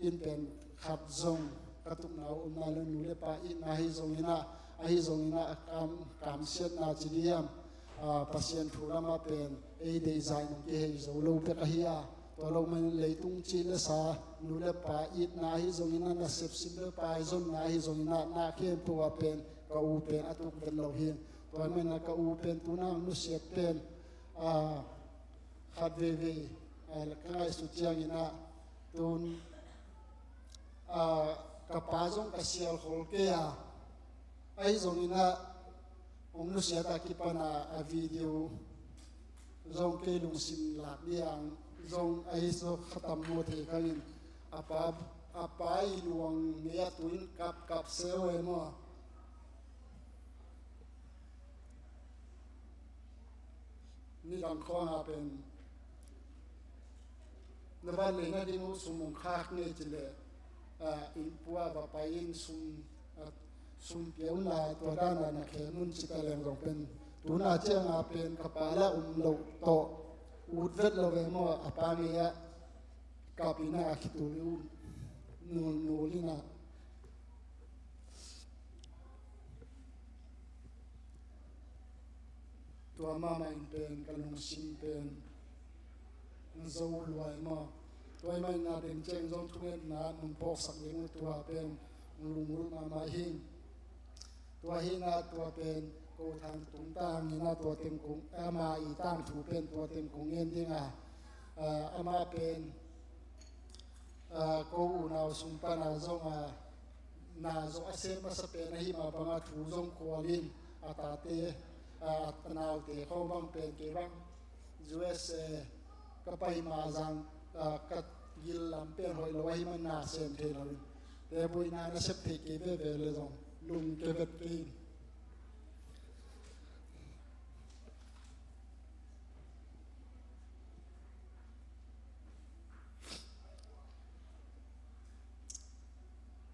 in pen khat zong ka tukna uh om nai lo, nu le pa itna ahi zongin ah, ahi zongin ah kam, kamsiatna ci diam, a, Pasian thu lamah pen ei deihzai nong kihei zo lo bek ahi a, tua lo man leitung cih le sa, nu le pa itna ahi zongin ah, nasep sim le pai zonna ahi zongin ah, na khempeuh ah pen ka u pen a tuk vet lo hi. Tua hi manah ka u pen tuna ong nusiat pen, a, khat veivei, a, ka ngaihsut ciangin ah, tun, a, ka pa zong ka sial khol kei a, ahi zongin ah ong nusiat a kipan a, a video zong kei lungsim lak diang zong ahi zong khatam maw thei khangin, a pa, a pa i luang ngei a tuin kap kap seu e maw? Nidang khawng a pen na van lei nading uh sum ong khak ngei cileh, a, innpua va pai in sum, a, sum pia un la, tua dana na khem un ci taleng zong pen tuna cianga pen ka pa la um loh tawh ut vet lo ve maw, a pa ngei ah kap inah a khitul uh nulnul inah. Tua mahmah in pen ka lungsim pen na zo luai maw? Tua hi mah inah bengceng zong thungetna nong phawksak ding uh tua pen nong lungul mahmah hi. Tua hi inah tua pen ko thang tungtang inah tua teng kong, ama i tangthu pen tua teng kong ngen ding a, a, amah pen Ko unau sung pana zong a na zawh a sem masa pen ahi mah banga thu zong khualin a tate, a naute khawng bang pen kei bang U S A ka pai mah zang ka gil lam pen hoih lo ahi man na sem thei loin te buaina na sep thei kei veve le zong lung ke vet kei in.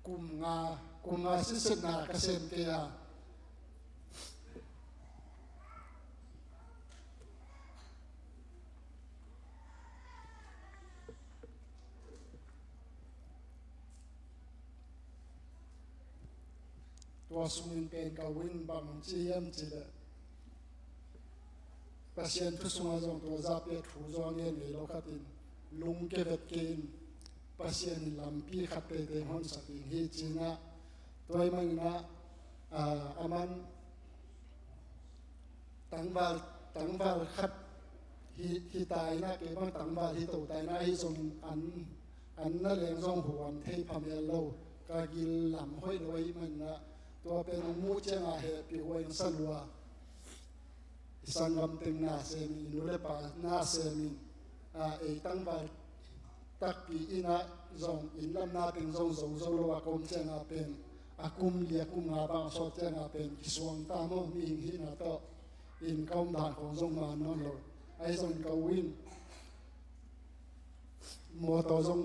Kum nga, kum nga sisetna ka sem kei a. Tua sungin pen ka win bang ci hiam ci le Pasian thu sungah zong tua zahpi a thu zong a ngen ngei lo khatin lung ke vet kei in Pasian in lampi khat teitei honsak ding hi cinah tua ih maninah a man tangval tangval khat hi ta inah kei bang tangval hi to ta inah ahi zongin an an na leng zong huam thei phamel lo ka gil lam hoih lo ahi maninah tua pen hong muh ciangah hehpih huai hong sa lua. I sanggam teng na semin, i nu le pa na semin, ei tangval takpi inah zong inn lam na teng zong zo zo lo a kom ciangah pen a kum li a kum nga bang a sawt ciangah pen kisuang ta maw mihing hihna tawh in ka om dan khawng zong man nawn lo. Ahi zongin ka u in mawtaw zong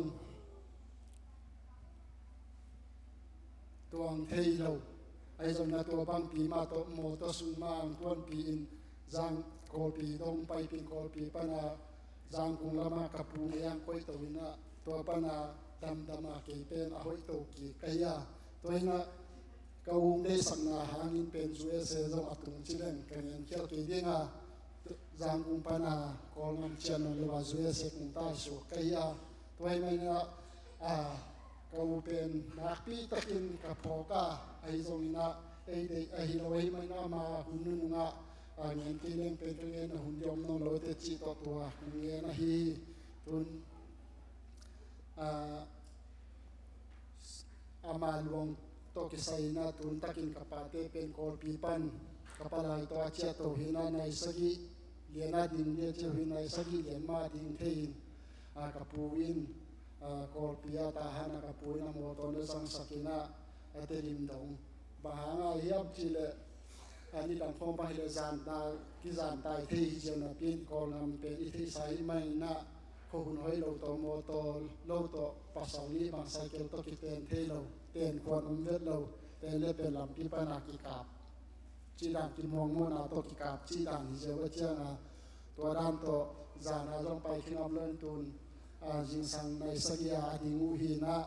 tuang thei lo. Ahi zongin a tua bangpi mah tawh mawtaw sung mah ang tuanpi in zang Kawlpi dong paipin Kawlpi pana Zangkung lamah ka pu ngei ang koih to inah tua pana damdama kei pen a hoih to kik ka hi a tua inah ka ung deihsakna hangin pen U S A zong a tung ci leng ka ngenkhial kei dinga Zangkung pana Kawlgam cian nawn lo a U S A kung taisuak ka hi a tua hi maninah ka u pen nakpi takin ka phawk a ahi zonginah ei deih ahi lo ahi maninah ama hun nunungah a ngen kei leng pen ka ngen a hun diom nawn lo te cih tawh tua kung ngen ahi hi. Tun ama luang tawh kisai inah tun takin ka pate pen Kawlpi pan ka palai tawh a ciah to hinah nai sagih lian a ding nia ciah hin nai sagih lian mah ding thei in ka pu in Kawlpi a tahan a ka pu in a mawtaw na zangsak inah a Tedim dong bang hanga hiam cih leh a nidang khawng bang hileh zanta kizantai thei hi ziau napi in Kawlgam pen i theihsa hi maninah khuahun hoih lo tawh mawtaw lo tawh pasal nih bang cycle tawh kiten thei lo ten khuan om vet lo ten le pen lampi pana kikap cih dan kimuangmuangna tawh kikap cih dan hi ziau a cianga tua dan tawh zana zong pai khingam lo in tun zingsang nai sagih a a ding uh hinah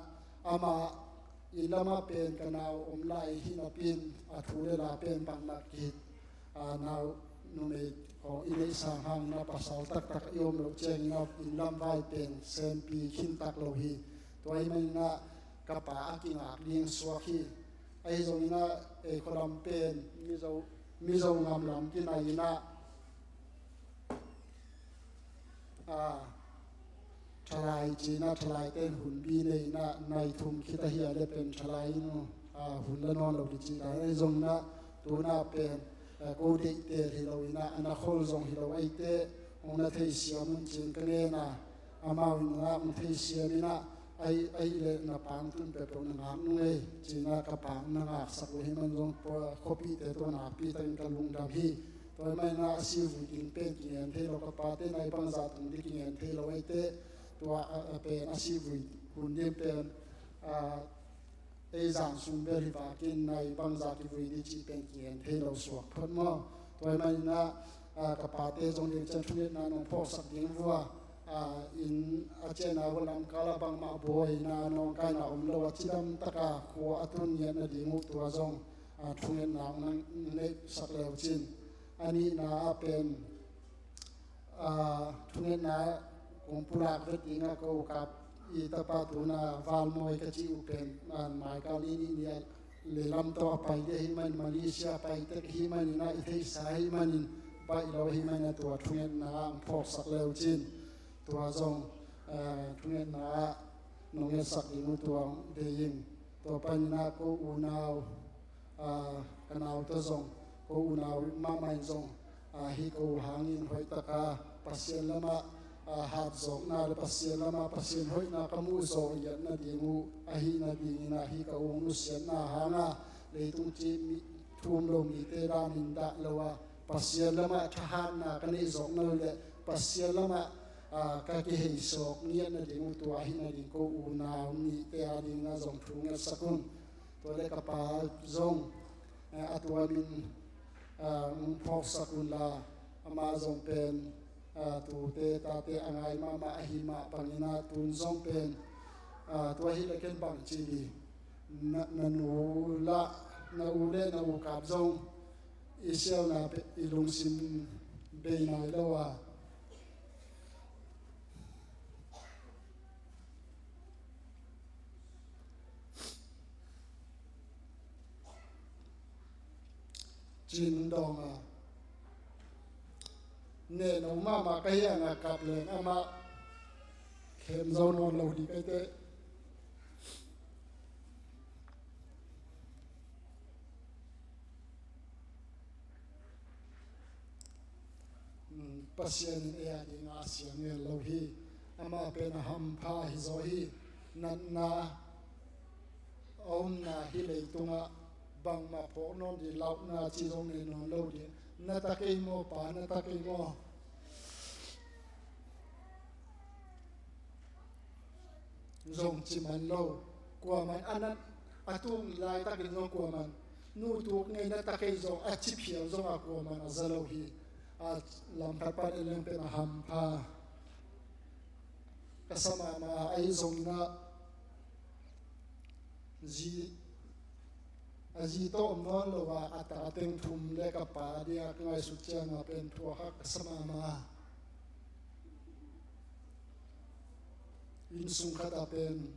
amah inn lamah pen ka nau om lai hi napin a thu le la pen bangmah kihit a nau numei khawng i neih sang hangin a pasal taktak i om loh ciangin a inn lam vai pen senpi khintak lo hi. Tua hi maninah ka pa a kingak ding suak hi. Ahi zonginah ei khualam pen Mizo Mizo ngam lam kinai inah a thalai cinah thalai ten hun bi nei inah nai thum khit ahi a le pen thalai in uh a hun la nawn lo di cih dan ahi zonginah tunah pen ko deihtel hi lo inah a na khol zong hi lo ahi teh hong na theisiam un cin ka ngen a amau inah hong theisiam inah ahi ahi le na pang tun peuhpeuh na ngak nung ei cinah ka pang na ngaksak uh hi man zong khuapihte tua nakpi takin ka lungdam hi. Tua hi maninah a sivui ding pen kingen thei lo ka pate nai bangzah tung ding kingen thei lo ahi teh tua pen a sivui hun ding pen ei zan sung bel hi vakin nai bangzah kivui ding cih pen kingen thei lo suak phot maw. Tua hi maninah ka pate zong ding cian thungetna nong phawksak ding vua in a ciana vua lamkala bangmah buaina nawngkaina om lo a cidam taka khua a tun ngiatna ding uh tua zong thungetna nang neihsak leu cin. A nihna ah pen thungetna kong pulak vet ding a ko kap i tapa tuna Valmawi ka cih uh pen maikal i nih nia leilam tawh a pai dih ahi manin Malaysia a pai tek ahi manin a i theihsa ahi manin baih lo ahi manin a tua thungetna ah ang phawksak leu cin tua zong thungetna ah nong ngetsak ding uh tua dei ing. Tua panin ah ko unau, ah, ka nau tawh zong, ko unau mahmah in zong, ah, hih ko hangin hoih taka Pasian lamah, ah, hatzawkna le Pasian lamah Pasian hoihna ka muh zawh ngiat nading uh ahih nadingin ah hih ka ung nusiatna hanga leitung cih mi, thu um lo mite danin dah lo a, Pasian lamah thahatna ka neih zawkna uh le Pasian lamah, ah, ka kihei zawk ngiat nading uh tua ahih nading ko unau nihte adingin ah zong thu ngetsak un. Tua le ka pa zong, eh, a tuamin, ah, hong phawksak unla, amah zong pen, ah, tute tate a ngai mahmah ahi mah bangin ah tun zong pen, ah, tua hi le ken bang ci hi. Na, na nu lah, na u le na u kap zong i siauna pe, i lungsim bei nai lo a. Cin dawng a, neh no mahmah ka hiang a kap leng amah khem zo nawn lo dih kai teh. Pasian in ei a dingah a siang ngel lo hi. Amah pen a hampha hi zaw hi. Natna a omna hih leitungah bangmah phawk nawn ding, launa ci zong nei nawn lo ding. Na ta kei maw pa, na ta kei maw? Zong ci man lo. Kuaman a nat a tung laitakin zong kuaman nu tuk ngei na ta kei zong a ci phial zong a kuaman a za lo hi. A lam khat pan en leng pen a hampha ka sa mahmah a, ahi zongin ah zi, a zi tawh om nawn lo a, a ta teng thum le ka pa dingah ka ngaihsut ciangah pen thuak a ka sa mahmah a. Inn sung khatah pen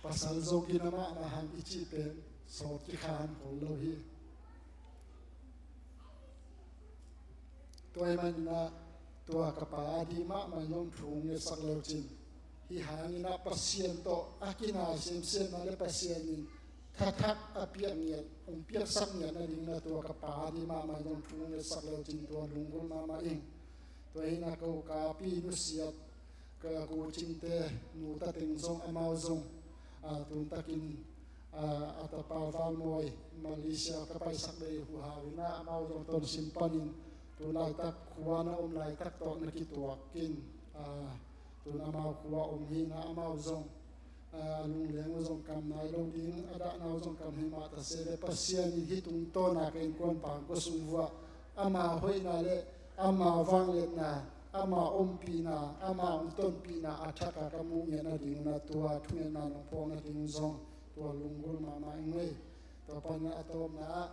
pasal zo gina mahmah hang i cih pen sawt kikhan khol lo hi. Tua ahih manin ah tua ka pa a dih mahmah in zong thu ngetsak lecin, hih hangin ah Pasian tawh a kinai semsemna le Pasian in thathak a piak ngiat, hong piaksak ngiat nadingin ah tua ka pa a dih mahmah in zong thu ngetsak lecin tua lunggulh mahmah ing. Tua hi-in ah ko kapi nusiat ka kucingte nu ta teng zong amau zong, ah, tuntakin, ah, a tapa Valmawi Malaysia ka paisak bei huhau in ah amau zong Tonzang panin tu laitak khua na om laitak tawh na kituak in, ah, tun amau khua om hi-in ah amau zong, ah, a lungleng uh zong kam nai lo ding, a dahna uh zong kam hi mah ta se le Pasian in hih tungtawn a ka innkuan pangkua sung vuah ama hoihna le ama vangliatna, ama ompihna, ama hong tonpihna a thak a ka muh ngiat nading un ah tua thungetna nong phawk nading zong tua lunggulh mahmah ing ei. Tua panin ah a tawpna ah,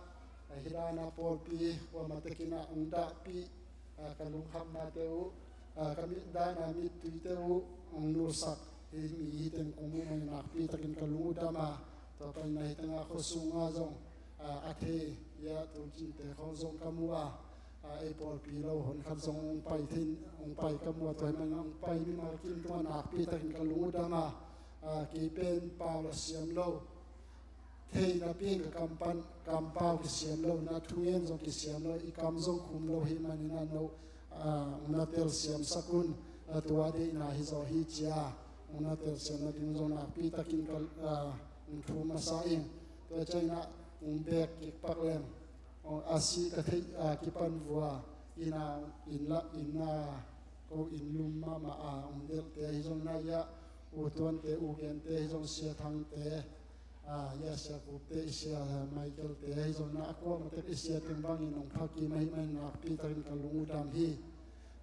a hih dan a pawlpi kuamah tekin ah hong dahpih, ah, ka lungkhamnate uh, ah, ka mit dan a mittuite uh hong nulsak hi mi hi teng kong muh manin nakpi takin ka lung uh dam a, tua panin ah hih tengah khuasung ah zong, ah, a thei, ya, tuncinte khawng zong ka mu a, ah, ei pawlpi lo hon khat zong hong pai thei, hong pai ka mu a, tua ahih manin hong pai mimal kim tungah nakpi takin ka lung uh dam a, ah, kei pen pau la siam lo. Thei napi in ka kam pan, kampau kisiam lo, na thungen zong kisiam lo, i kam zong khum lo ahih manin ah no, ah, na telsiam sak un, ah, tua deihna hi zaw hi ci a, na telsiam nading zong nakpi takin ka, ah, hong thum masa ing. Tua ciangin ah hong bek kik pak leng, oh, a si ka theih, ah, kipan vua, inn ah, inn lah, inn ah, ko inn lum mahmah a hong delhte ahi zongin ah, ya, U Tuante, U Gente ahi zong, Sia Thangte, ah, ya, Sia Kupte, Sia Michaelte ahi zongin ah, a kuamah tek i sia teng bangin hong pha kim ahih manin nakpi takin ka lung uh dam hi.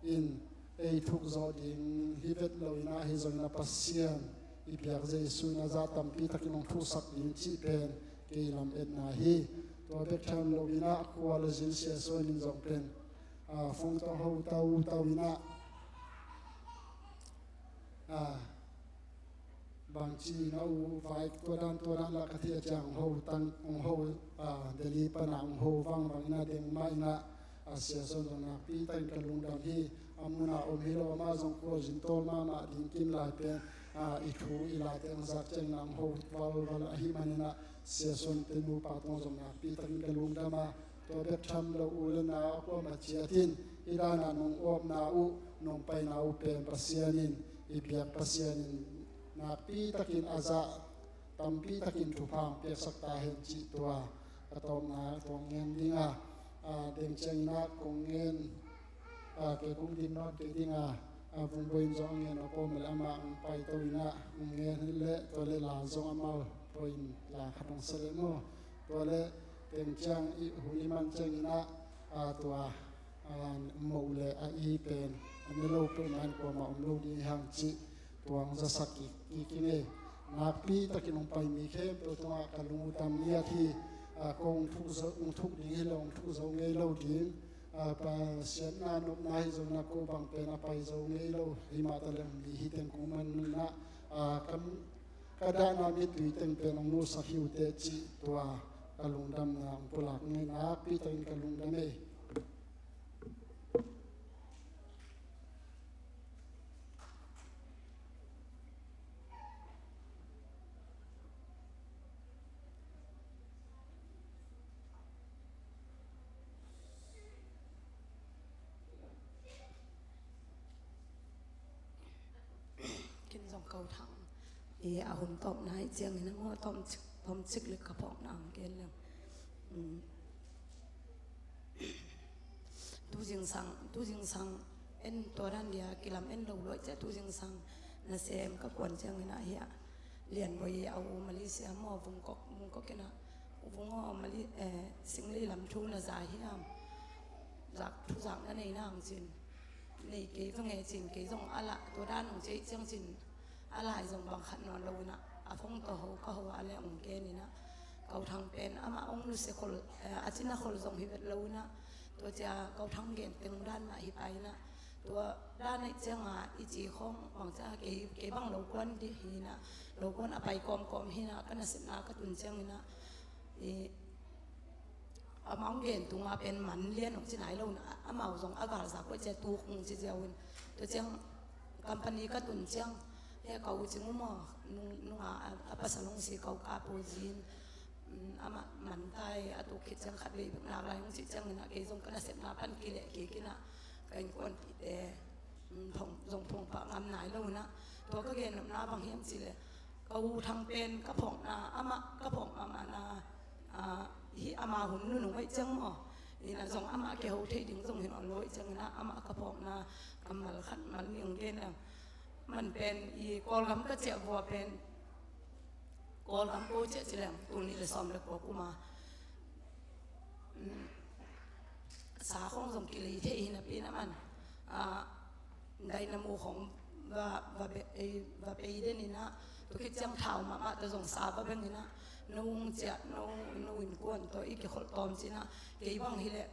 In ei thuk zawh ding hi vet lo in ah, ahi zongin ah Pasian i biak Jesu in ah zah tampi takin hong thuksak ding cih pen kei lam etna hi. Tua bek tham lo in ah, a khua le zin sia suan in zong pen, ah, phone tawh ho tau tau in ah, ah, bangci na u vai tua dan tua dan lah ka thei a ciang hong ho tang, hong ho, ah, Delhi pan ah hong ho vangvang in ah deng mah in ah, A Sia Suan zong nakpi takin ka lungdam hi. A munah om hi lo, amah zong khuazin tawl mahmah ding kim lai pen, a, i thu i late ang zak ciangin ang ho valval ahih manin ah Sia Suan te nupa tawng zong nakpi takin ka lungdam a, tua bek tham lo u le nau a kuamah ciatin hih danah nong awpna uh, nong paina uh pen Pasian in, i biak Pasian in nakpi takin a zah tampi takin thupha hong piaksak ta hen cih tua ka tawpna tawh ngen ding a, a, deng ciangin ah kong ngen, a, kei kong din nawn kei ding a, a, Vung Boih in zong a ngen a pawm le amah hong paito in ah hong ngen hi leh tua le la zong amau pawh in la khat hong sa leh maw. Tua le deng ciang i hun i man ciangin ah, a, tua, a, moh le a i pen a ne lo peuhmah in kuamah om lo ding hi hang cih tua hong zasak kik, kik hi ngei. Nakpi takin hong pai mi khempeuh tungah ka lungdam ngiat hi. A, ko hong thuk zo, hong thuk ding hi lo, hong thuk zo ngei lo ding. A, Pasian na nopna hi zongin ah ko bang pen a pai zo ngei lo hi mah ta leh hong mi hi teng kong man in ah, a, ka, ka dahna mittui teng pen hong nusak hi uh teh cih tua ka lungdamna hong pulak ngei. Nakpi takin ka lungdam ei. Ken zong ko thang. I a hun tawpna i ciangin a maw, tawm cik, tawm cik le ka phawkna ang ken leng. Mm. Tu zingsang, tu zingsang en tua dan dia kilam en lo luai cia tu zingsang nasem ka kuan ciangin ah hi a. Lian Boih a u Malaysia maw, Vung Kok, Vung Kok in ah, u Vung aw, Mali, eh, Singlei lam thu na za hiam? Zak thu zak na nei nang cin. Nei kei va nge cin, kei zong a lah tua dan hong cei ciang cin. A lai zong bang khat nawn lo in ah, a phone tawh ho ka ho a le hong ken in ah. Ko thang pen amah hong nusia khol, eh, a cina khol zong hi vet lo in ah. Tua cia ko thang gen teng dan mah hi pai in ah. Tua dan aih cianga i ci khawng bang cia kei, kei bang lo kuan dih hi in ah. Lo kuan a pai kawmkawm hi in ah, ka nasepna ka tun ciangin ah. I, amah hong gen tunga pen man lian hong ci nai lo in, a, amau zong a galzak kuai cia tuk hong ci ziau in. Tua ciang company ka tun ciang, he ka u cing u maw, nung, nunga a, a pasal hong si ka u ka pu zin, mm, amah man tai a tuk khit ciang khat vei bek nak lai hong ci ciangin ah kei zong ka nasepna pan kileh kik in ah ka innkuanpihte, mm, phong, zong phong pah ngam nai lo in ah. Tua ka gen nopna bang hiam cih leh ka u thang pen ka phawkna, amah ka phawk mahmahna, ah, hi ama hun nunung aih ciang maw. Ina zong amah kiho thei ding zong hi nawn lo aih ciang ina amah ka phawkna kammal khat mal ning gen leng. Man pen i Kawlgam ka ciah vua pen Kawlgam ko ciah ci leng tul nih le sawm le kua kuma. Mm. Sa khong zong kilei thei hi napi na man. Ah, Dynamo khong va, va be, ei, va pei den ina, tua khit ciang thau mahmah ta zong sa va beng ina, no ung ciah, no, no innkuan tawh i kikholh tawm ci ina, kei bang hileh,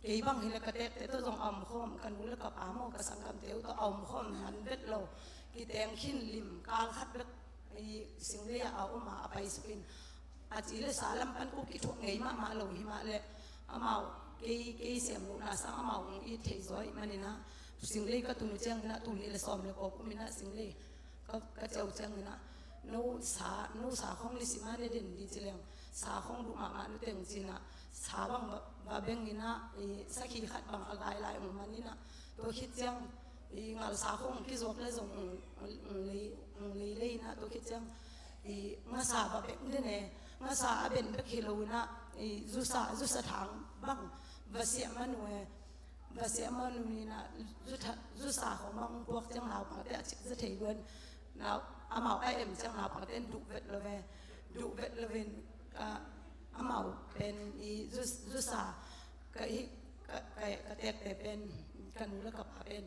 kei bang hileh ka tekte tawh zong a om khawm, ka nu le ka pa maw, ka sanggamte uh tawh a om khawm man vet lo, kiteng khin lim, kal khat bek, i Singlei a a om a, a paisuk in, a ci le sa lam pan ko kithuak ngei mahmah lo hi mah leh amau kei, kei siam lohna sang amau hong it thei zaw ih man ina, Singlei ka tun uh ciang ina tul nih le sawm le kua kum ina Singlei ka, ka ciah uh ciang ina no sa, no sa khong lisi mah le den di ci leng sa khong duh mahmah nu teng ci ina sa bang va, va beng ina i sakhi khat bang a gai lai hong man ina tua khit ciang i ngalsa khong kizuak le zong, mm, mm, lei, mm, lei lei na tua khit ciang i ngasa va bek den e, ngasa a ben bek hi lo ina i zusa, zusa thang bang va siah manu e, va siah manu ina zusa, zusa khong bang puak ciang naupangte a cik za thei luan, nau, amau a em ciang naupangte in duh vet lo ve, duh vet lo vin, ah, amau pen i zus, zusa ka hi, ka, ka, ka tekte pen, ka nu le ka pa pen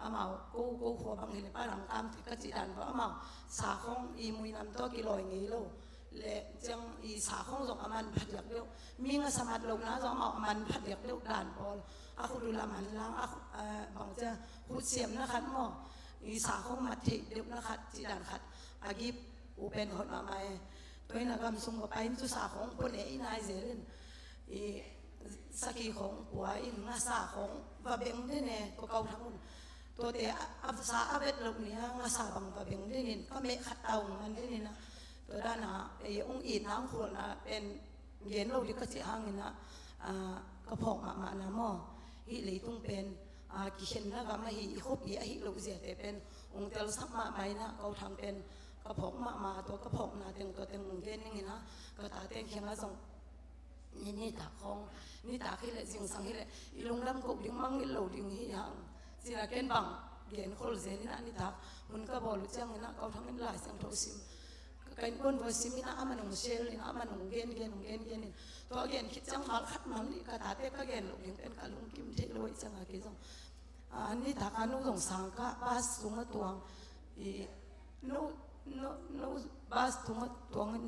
amau ko, ko khua bang hi le pa langkam te ka cih dan bang amau sa khong i muinam tawh kilawi ngei lo le ciang i sa khong zong a man phadiak deuh, mi ngasa mat lohna zong amau a man phadiak deuh dan pawl, a khut uh lam han lang, a khu, eh, bang cia khut siamna khat maw, i sa khong mat theih deuhna khat cih dan khat a gip uh pen hot mahmah e. Tua ina gam sung va pai in zusa khong pua ne i nai zel in i sakhi khawng pua in ngasa khawng va beng den e, tua Kau Thang un. Tuate a, a sa a vet loh ni a ngasa bang va beng den in ka meh khat ta ung man den in a. Tua dan a ei ung itna ung khualna pen gen lo ding ka cih hangin a, a, ka phawk mahmah na maw. Hih leitung pen, a, kikhenna gam ahi, i khuapi ahi loh ziate pen ung telsak mahmah in a, Kau Thang pen ka phawk mahmah, tua ka phawkna teng tua teng ung gen ning in a, ka tate kiangah zong ni, nitak khawng, nitak hi leh zingsang hi leh i lungdam koh ding mangngilh lo ding hi hang. Ci-in a ken bang gen khol zel in a, nitak hun ka bawl uh ciangin a Kau Thang in Lai Siangtho sim, ka innkuan vua sim in a, amah nung share in a, amah nung gen gen, nung gen gen in. Tua gen khit ciang mal khat mal nih ka tate ka gen loh ding pen ka lungkim thei lo ahih ciang a kei zong, a, nitak a no zong sang ka bus sungah tuang, i, no, no, no, bus tungah tuang in,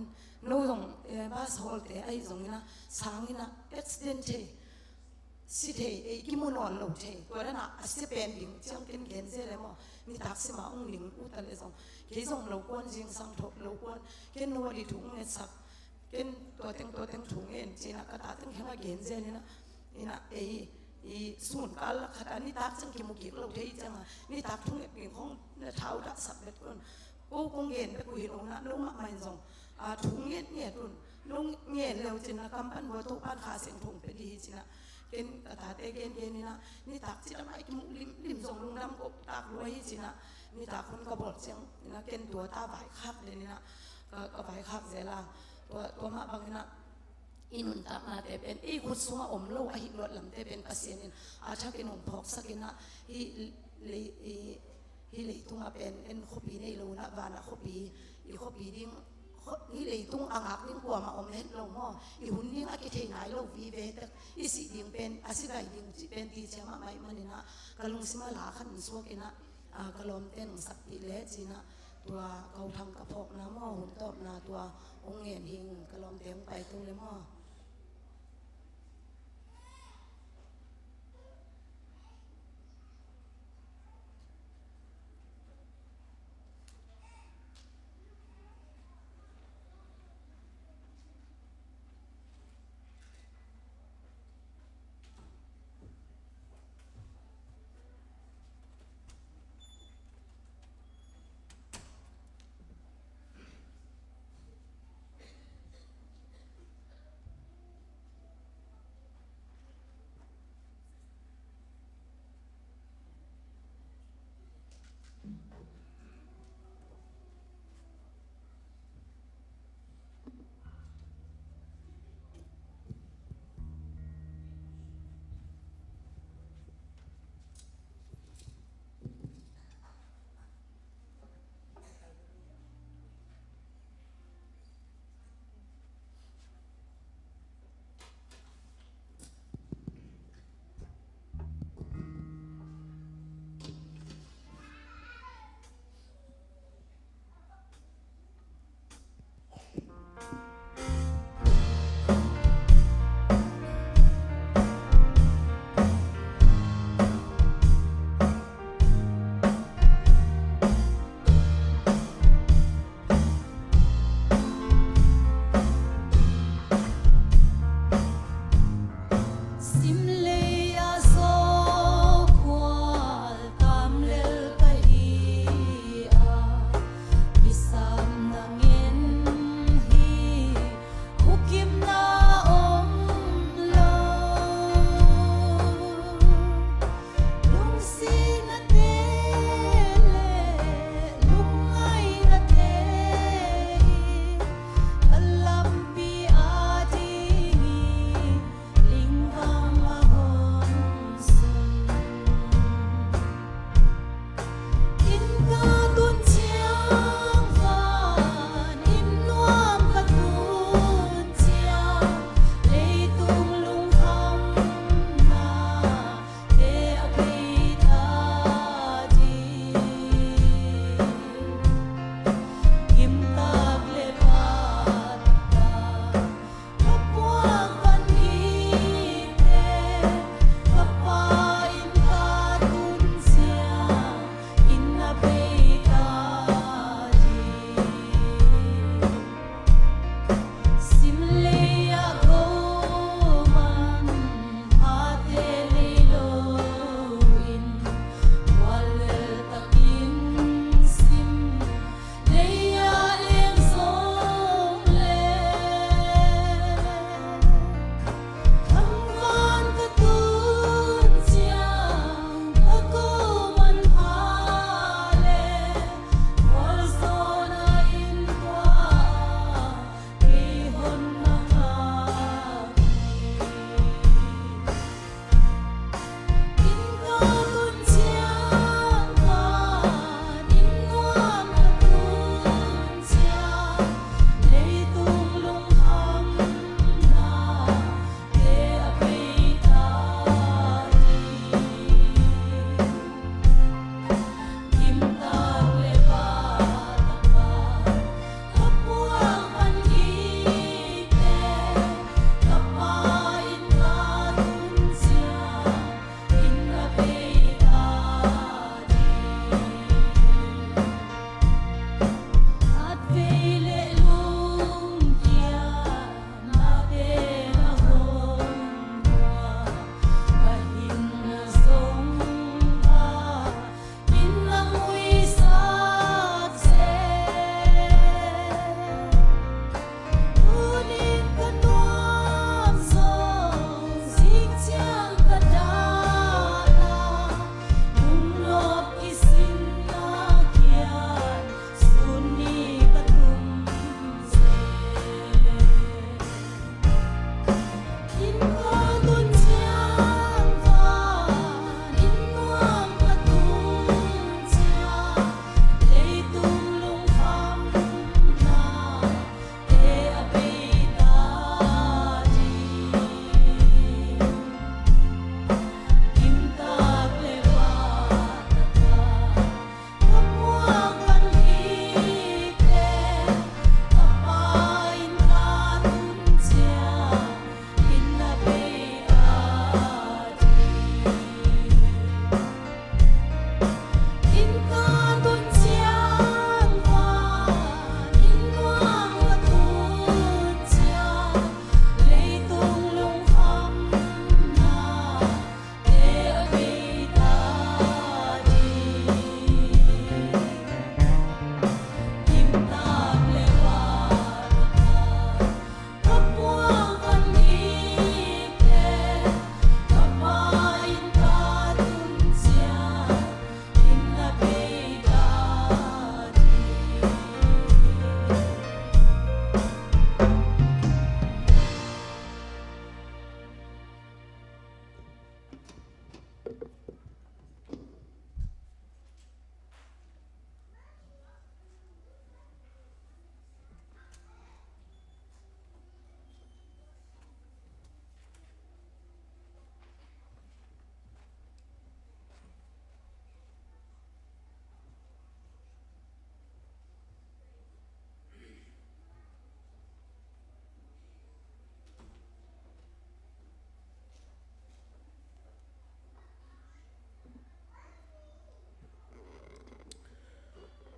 no zong, eh, bus hawlte ahi zongin a, sang in a, accident thei, si thei, ei kimu nawn lo thei, tua dan a, a sia pen ding ciang ken gen zel e maw, nitak sim a ung ning uh ta leh zong, kei zong lo kuan zingsang tho, lo kuan, ken no a di thu ung ngetsak, ken tua teng, tua teng thu ngen, ci-in a ka ta teng kiangah gen zel in a, in a, ei, i sun kal lak khat a nitak ciang kimu kik lo thei ciang a, nitak thu nget ding khawng na thau dahsak bet un. Ko kong gen bek uh hi lo in a, no mahmah in zong, a, thu nget nget un. No ngen leu cin a kam pan vua Topa'n Kha Siangtho ong pia ding hi ci-in a, ken ka tate gen gen in a, nitak cidam a i kimu limlim zong lungdam koh tak lua hi ci-in a, nitak hun ka bawl ciang in a ken tua ta vaikhak den in a, ka, ka vaikhak zel a, tua, tua mah bangin a, i nuntaknate pen, i khut sungah om lo ahi luat lamte pen Pasian in a thakin hong phawksak in a, hih lei, i, hih leitungah pen en khuapi nei lo in a, vanah khuapi, i khuapi ding, khuapi, hih leitung a ngak ding kuamah om het lo maw, i hun ding a kithei nai lo vive tek, i sih ding pen, a si gai ding cih pen ti ciang mahmah ahih manin a, ka lungsim a la khat in suak in a, a, ka lawmte nong sakpih leh ci-in a, tua Kau Thang ka phawkna maw, hun tawpna tua hong ngen hi ing, ka lawmte hong paito leh maw.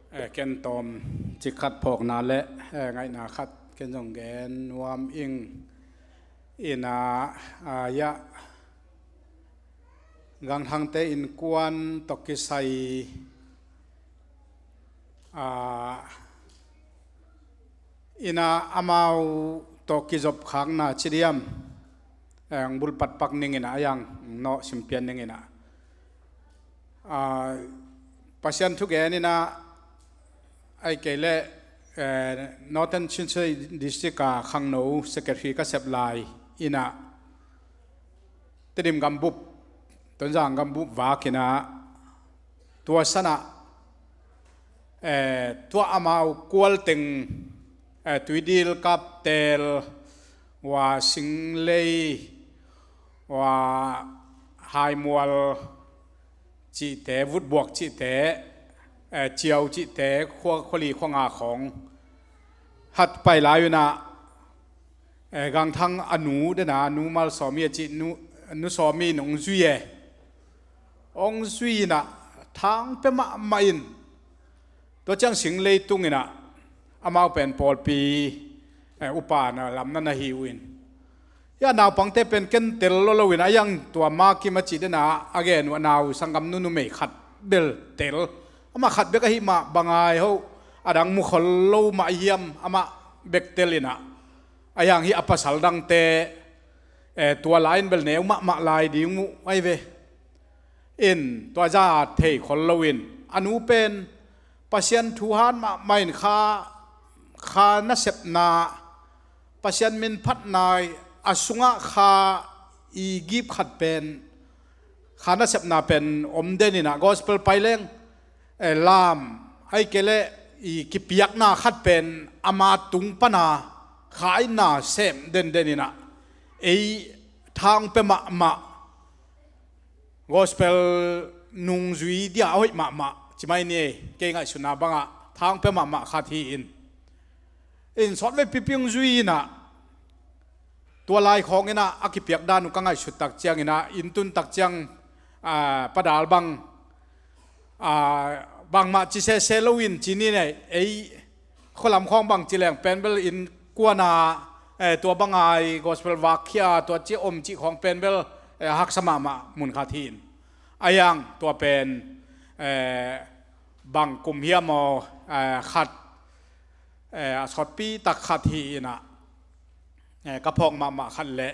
Eh, ken tawm cik khat phawkna le, eh, ngaihna khat ken zong gen nuam ing. Ina, ah, ya, Gangthangte innkuan tawh kisai, ah, ina amau tawh kizopkhakna ci diam, eh, ang bulpat pak ning ina, a yang nawh simpian ning ina. Ah, Pasian thugen ina, ai kei le, eh, Northern Chin District a khangno secretary ka sep lai ina, Tedim gambup, Tonzang gambup vak ina, tua sana, eh, tua amau kual teng, eh, Tuidil, Kaptel, Wa, Singlei, Wa, Haimual cihte, Vutbuak cihte, eh, Ciau cihte, khua, khua li khua nga khawng hat pai lai ina, eh, Gangthang a nu dena, Nu Malsawmi a cih, Nu, Nu Sawmi nung zui e. Ong zui ina, thang pia mahmah in, tua ciang Singlei tung ina, amau pen pawlpi, eh, upa na lam na na hi uh in. Ya naupangte pen ken tel lo lo ina, a yang tua Ma Kim a cih dena, a gen uh a nau sanggam nu numei khat bel tel. Amah khat bek ahi mah bangai ho, a dang mu khol lo mah hiam, amah bek tel ina. A yang hi a pasal dangte, eh, tua lai in bel neu mahmah lai ding uh ai ve. In tua za thei khol lo in, a nu pen Pasian thu han mahmah in kha, kha nasepna, Pasian min phatna a sungah kha i gip khat pen, kha nasepna pen om den ina, gospel pai leng, eh, lam, ai kei le i kipiakna khat pen ama tung pana kha ina sem den den ina, ei thang pia mahmah, gospel nungzui dia a hoih mahmah ci mai ni. Kei ngaihsutna bangah thang pia mahmah khat hi in. In sawtvei pipi ung zui ina, tua lai khawng ina a kipiak dan uh ka ngaihsut tak ciang ina, inn tun tak ciang, ah, Pa Dal bang, ah, bangmah ci sese lo in ci ni nei, ei khualam khawng bang ci leng pen bel innkuan a, eh, tua bangai gospel vakkhia tua ci om cih khawng pen bel, eh, haksa mahmah mun khat hi in. A yang tua pen, eh, bang kum hiam aw, eh, khat, eh, a sawtpi tak khat hi ina, eh, ka phawk mahmah khat le,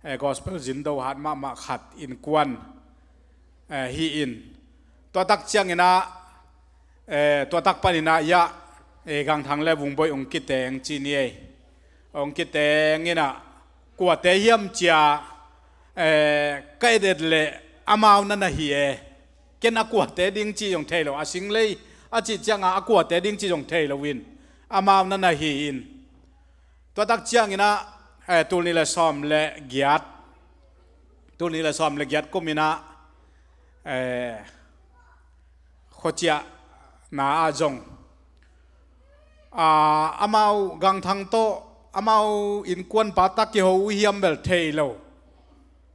eh, gospel zindo hat mahmah khat innkuan, eh, hi in. Tua tak ciang ina, eh, tua tak pan ina ya, eh, Gangthang le Vungboih ong kiteng ci ni ei. Ong kiteng ina, kuate hiam cia, eh, ka et et le amau na na hi e. Ken a kuate ding ci zong thei lo, a Singlei a cih cianga a kuate ding ci zong thei lo in, amau na na hi in. Tua tak ciang ina, eh, tul nih le sawm le giat, tul nih le sawm le giat kum ina, eh, khuaciahna ah zong, ah, amau Gangthang tawh amau innkuanpa tak kiho uh hiam bel thei lo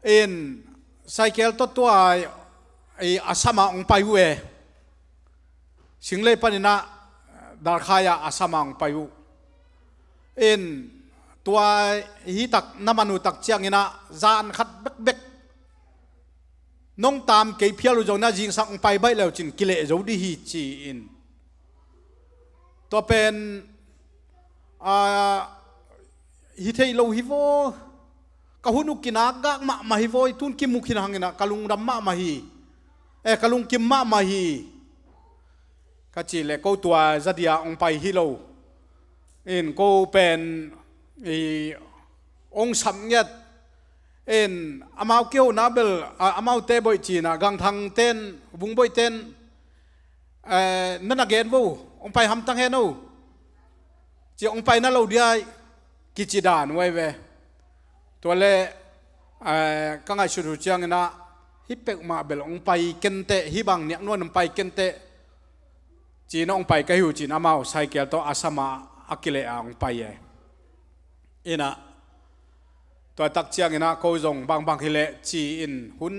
in, cycle tawh tua i Assam ah ong pai uh e. Singlei pan ina Dalkhai ah Assam ah ong pai uh. In tua hi tak na man uh tak ciang ina zan khat bekbek nong tam kei phial uh zong na zingsang ong pai baih leu cin kileh zo di hi ci in. Tua pen, ah, hi thei lo hi vaw. Ka hun uh kinak gak mahmah hi vaw, i tun kimu khin hang ina ka lungdam mahmah hi. Eh, ka lungkim mahmah hi. Ka cih le ko tua zadia ong pai hi lo. In ko pen i ong sam ngiat. In amau kihona bel, a, amaute boih cina, Gangthang ten, Vungboih ten, eh, na na gen vo, ong pai hamtang hen o. Ci ong pai na lo diai, kici dan uh ai ve. Tua le, eh, ka ngaihsut uh ciang ina, hi peuhmah bel ong pai kenteh, hi bang niak nuan ong pai kenteh. Cina ong pai ka hi uh cin amau cycle tawh Assam ah a kileh a ong pai e. Ina, tua tak ciang ina ko zong bangbang hi leh ci in hun,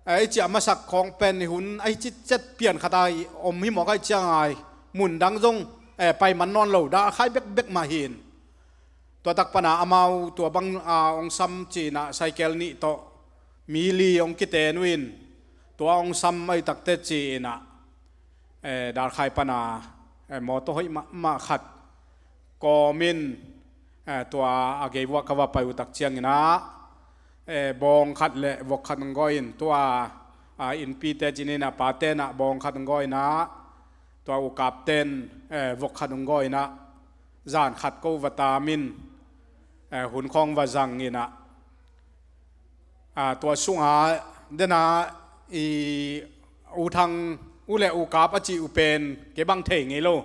eh, i ciah masak khawng pen i hun, a hi citcet pian khat a i om hi mawk ai ciang ai. Mun dang zong eh, pai man nawn lo, dahkhai bekbek mah hi in. Tua tak pana amau tua bang a hong sam ci-in ah cycle nih tawh mi li hong kiten uh in, tua hong sam ahi takte ci-in ah eh, dahkhai pana eh, mawtaw hoih mahmah khat kawmin eh, tua a gei vuah ka va pai uh tak ciangin ah eh, bawng khat le vok khat hong gawh in, tua ah innpite ci-in ah, pate in ah bawng khat hong gawh in ah, tua ukapte in eh, vok khat hong gawh in ah, zan khat ko va taamin eh, hun khawng va zang in ah, ah, tua sungah den ah i U Thang, u le ukap a cih uh pen kei bang thei ngei lo,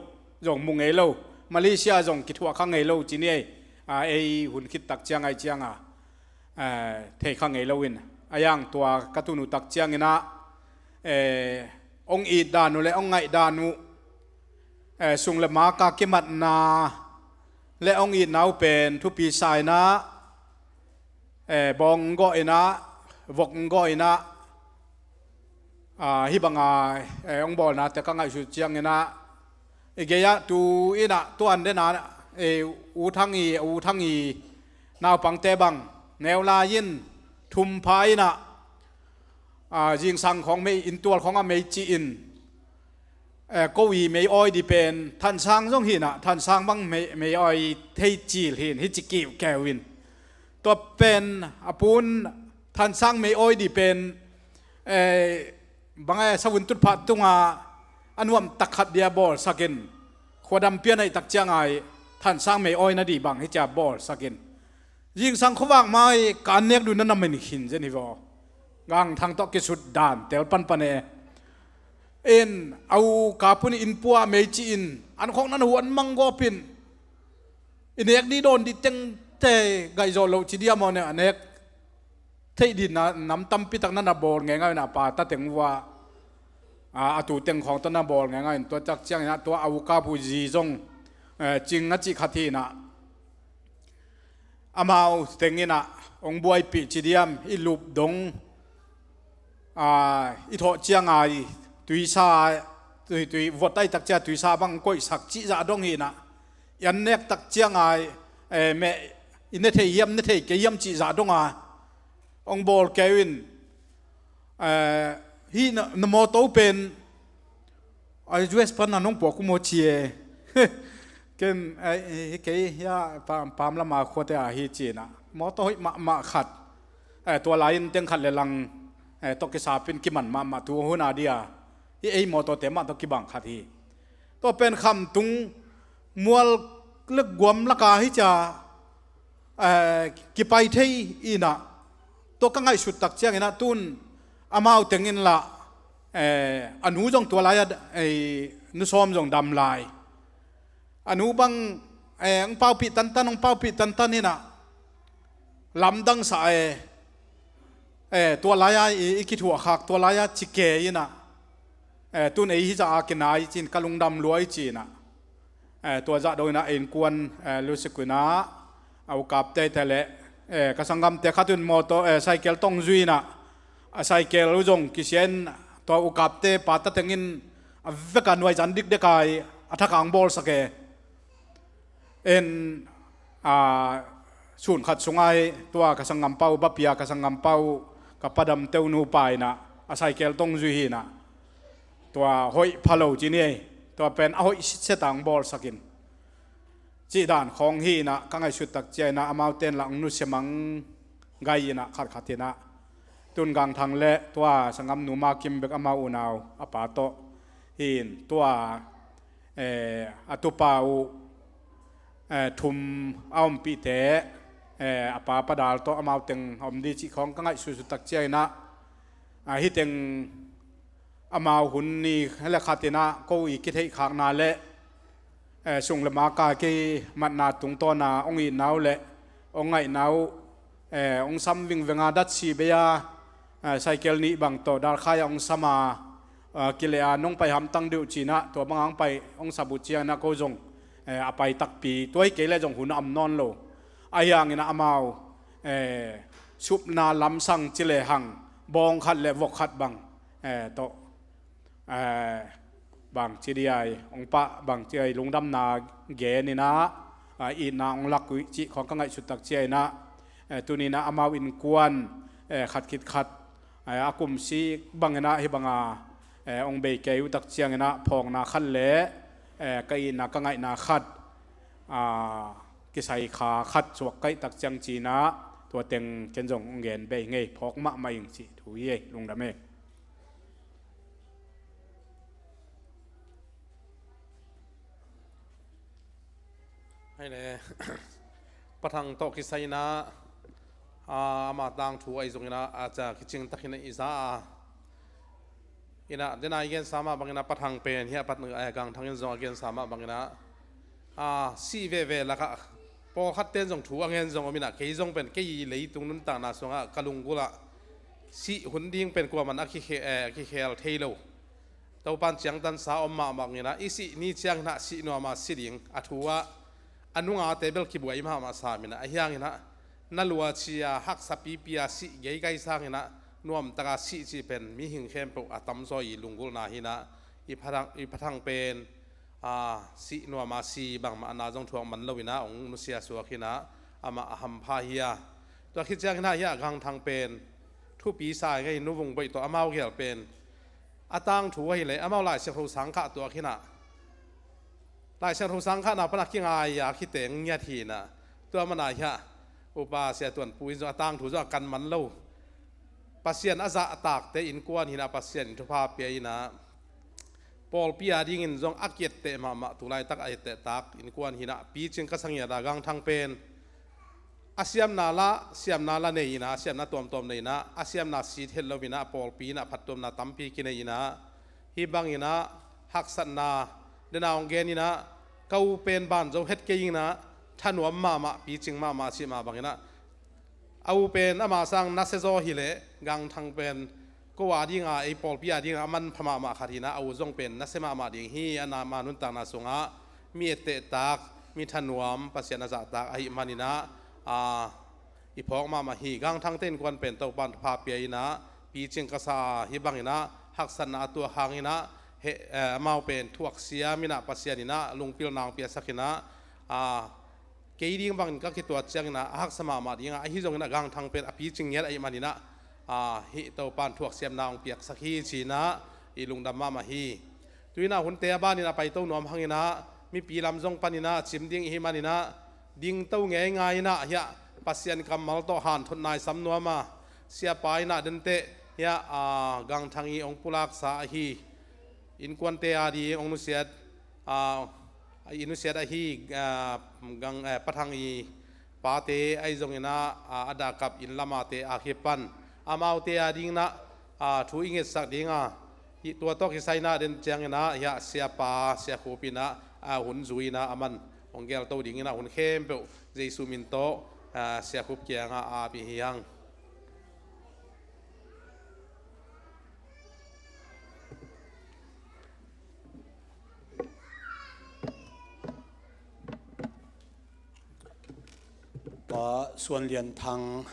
zong mu ngei lo, Malaysia zong kithuah kha ngei lo ci ni ei. Ah, ei hun khit tak ciang ahi cianga eh, thei kha ngei lo in, a yang tua ka tun uh tak ciangin ah eh, hong it dan uh le hong ngaih dan uh eh, sung le maka kimatna le hong itna uh pen thupi sa in ah eh, bawng hong gawh in ah, vok hong gawh in ah, ah, hih banga eh, hong bawlnate ka ngaihsut ciangin ah, i gei-ah tu in ah, tuan den ah eh, U Thang i, U Thang i naupangte bang neu lai in, thum pha in ah, ah, zingsang khawng mei, inntual khawngah mei cih in, eh, ko i mei awi dih pen Than Sang zong hi in ah, Than Sang bang mei, mei awi thei cil hi in, hih ci kiuhkeu in. Tua pen a pun Than Sang mei awi dih pen eh, bang eh, savun tutphah tungah a nuamtak khat dia bawlsak in, khuadam pian ahi tak cianga i Than Sang mei awi nadih bang hih cia bawlsak in. Zingsang khuavak mai ka an nek duh na na min khin zen hi vaw. Gangthang tawh kisut dan tel panpan e. In a ukap un innpua mei cih in, an khawng nan huan mang gawp in, i nek dih dawn dih tengte gaihzawh loh ci dia maw ne, a nek theih dih na nam tampi tak na na bawl ngeingai in ah, a pa ta teng uh ah, a, a tu teng khawng tawh na bawl ngeingai in, tua tak ciangin ah tua a ukap uh zi zong eh, Cing a cih khat hi in ah, amau teng in ah hong buaipih ci diam, i lup dong ah, i thawh cianga i tuisa, tui, tui vot ahi tak cia tuisa bang koihsak cih zah dong hi in ah, i an nek tak cianga i eh, meh, i ne thei hiam, ne thei kei hiam cih zah donga hong bawl keu in, eh, hih na, na mawtaw pen a U S pan na nong puak uh maw ci e. Ken eh, hi kei hia, pam, pam lama khuate a hi ci in ah, mawtaw hoih mahmah khat eh, tua lai-in teng khat le lang eh, tawh kisapin kiman mahmah tu hun a dia, hih ei mawtawte mah tawh kibang khat hi. Tua pen khamtung mual le guam laka hih cia eh, kipai thei in ah, tua ka ngaihsut tak ciangin ah tun amau teng in lah eh, a nu zong tua lai-ah eh, nu Sawm zong dam lai. A nu bang eh, hong paupih tantan, hong paupih tantan in ah, lamdang sa e. Eh, tua lai-a i, i kithuahkhak, tua lai-a ci ke in ah, eh, tun ei hizah a kinai ci in ka lungdam lua i ci in ah, eh, tua zah dong in ah innkuan eh, lusik uh in ah, a ukapte te le eh, ka sanggamte khat un mawtaw eh, cycle tawh zui in ah, a cycle uh zong kisia in, tua ukapte pa ta teng in a veka nuaizan dikdek a i a thak a hong bawlsak e. En, a, sun khat sungai tua ka sanggampa uh, bapia ka sanggampa uh, ka padam teu nupa in ah, a cycle tawh zui hi in ah, tua hoih pha lo ci ni ei, tua pen a hoih sitset a hong bawlsak in, cih dan khawng hi in ah, ka ngaihsut tak cia in ah, amaute in lah hong nusia mang gai in ah, khatkhat in ah, tun Gangthang le tua sanggam nu Ma Kim bek amau unau a pa tawh hi in, tua eh, a tupa uh eh, thum a ompihte, eh, a pa Pa Dal tawh amau teng a om dih cih khawng ka ngaihsutsutak cia in ah, ah, hih teng amau hun ni le khat in ah ko i kitheihkhakna le eh, sung le maka kimatna tungtawna hong itna uh le hong ngaihna uh eh, hong sam vingvenga datsi bei a, eh, cycle nih bang tawh dalkhai a hong sam a, eh, kileh a nong pai hamtang deuh ci in ah, tua banga hong pai hong sap uh ciangin ah ko zong eh, a pai takpi, tua hi kei leh zong hun a om nawn lo. Ahi hangin ah amau eh, supna lamsang ci lehang bawng khat le vok khat bang eh, tawh eh, bangci diai hong pah, bangci ai lungdamna geninah, ah, itna hong lak uh cih khawng ka ngaihsut tak ciainah, eh, tuninah amau innkuan, eh, khat khit khat, eh, a kumsik banginah hih banga, eh, hong bei kei uh tak cianginah phawkna khat le, eh, ka itna ka ngaihna khat, ah, kisai kha khat suak kaih tak ciang cinah tua teng ken zong hong gen bei ngei, phawk mahmah ing cih thu hi ei, lungdam ei. Hei le, Pa Thang tawh kisai inah, a, ama tangthu ahi zonginah, a, ca kicing takinah i za a. Inah, dena i gensa mah banginah Pa Thang pen, hiah Pa Thang, eh, Gang Thang in zong a gensa mah banginah, a, sih veve lakah, pawlkhat ten zong thu a ngen zong om inah, kei zong pen, kei leitung nuntakna sungah, ka lunggulh ah, sih hun ding pen kuaman a kikhe-, eh, kikhel thei lo. Topan ciangtansa om mahmah inah, i sih ni cianginah sih nuama si ding, a thu ah, a nungate bel kibuai mahmah sam inah, ahi hanginah, na luacia haksa pipi a sih geikai sanginah, nuamtaka sih cih pen, mihing khempeuh a tamzaw i lunggulhna hinah, i Pa Thang, i Pa Thang pen, a, sih nuama si bangmah a na zong thuak man lo inah, hong nusia suak hinah, amah a hampha hi a. Tua khit cianginah hiah Gang Thang pen, thupi sa ngei, Nu Vung Boih tawh amau gel pen, a tangthu ahileh, amau Lai Siangtho sang khah tuak hinah. Lai Siangtho sang khahna pana kingai a kiteng ngiat hinah. Tua mana hiah, Upa Sia Tuan Pu in zong a tangthu zong a kan man lo. Pasian a zahtakte innkuan hinah Pasian in thupha pia inah. Pawlpi a dingin zong a kiatteh mahmah, tulaitak a etteh tak innkuan hinah picing ka sa ngiat a, Gang Thang pen. A siamna la, siamna la nei inah, a siamna tuamtuam nei inah, a siamna sit het lo inah, a pawlpi inah, phattuamna tampi kinei inah, hih bang inah, haksatna, dena hong gen inah, ka u pen banzo het kei inah, thanuam mahmah, picing mahmah, sih mah bang inah. A u pen, ama sang nasia zaw hileh, Gang Thang pen, ko a dinga, ei pawlpi a dinga, a manpha mahmah khat hinah, a u zong pen, nasia mahmah ding hi, a na ma nuntakna sungah, mi etteh tak, mi thanuam, Pasian a zahtak, ahih maninah, a, i phawk mahmah hi, Gang Thangte innkuan pen Topan thupha pia inah, picing ka sa a, hih banginah, haksatna a tuak hanginah, he, eh, amau pen thuaksiam inah, Pasian inah, lungpil nang piasak inah, a, kei ding bangin ka kituat cianginah, a haksa mahmah dingah, ahi zonginah Gang Thang pen a picing ngiat ahih maninah, a, hih Topan thuaksiamna hong piaksak hi cinah, i lungdam mahmah hi. Tuinah hunte a banin a paito nuam hanginah, mipi lam zong paninah, cim ding ihi maninah, dingto ngeingai inah, hiah Pasian kammal tawh hanthot naisam nuam a, siapa inah denteh, hiah, a, Gang Thang i hong pulaksa ahi, innkuante a ding hong nusiat, a, i nusiat ahi, a, Gang, eh, Pa Thang i pate ahi zonginah, a, a dahkap inn lamate a kipan, amaute a dinginah, a, thu i ngetsak dinga, hih tua tawh kisai inah den cianginah, hiah siapa, Sia Khup inah, a, hun zui inah, aman hong gelto dinginah, hun khempeuh, Jesu min tawh, a, Sia Khup kiangah a ap hi hang. Pa Suan Lian Thang,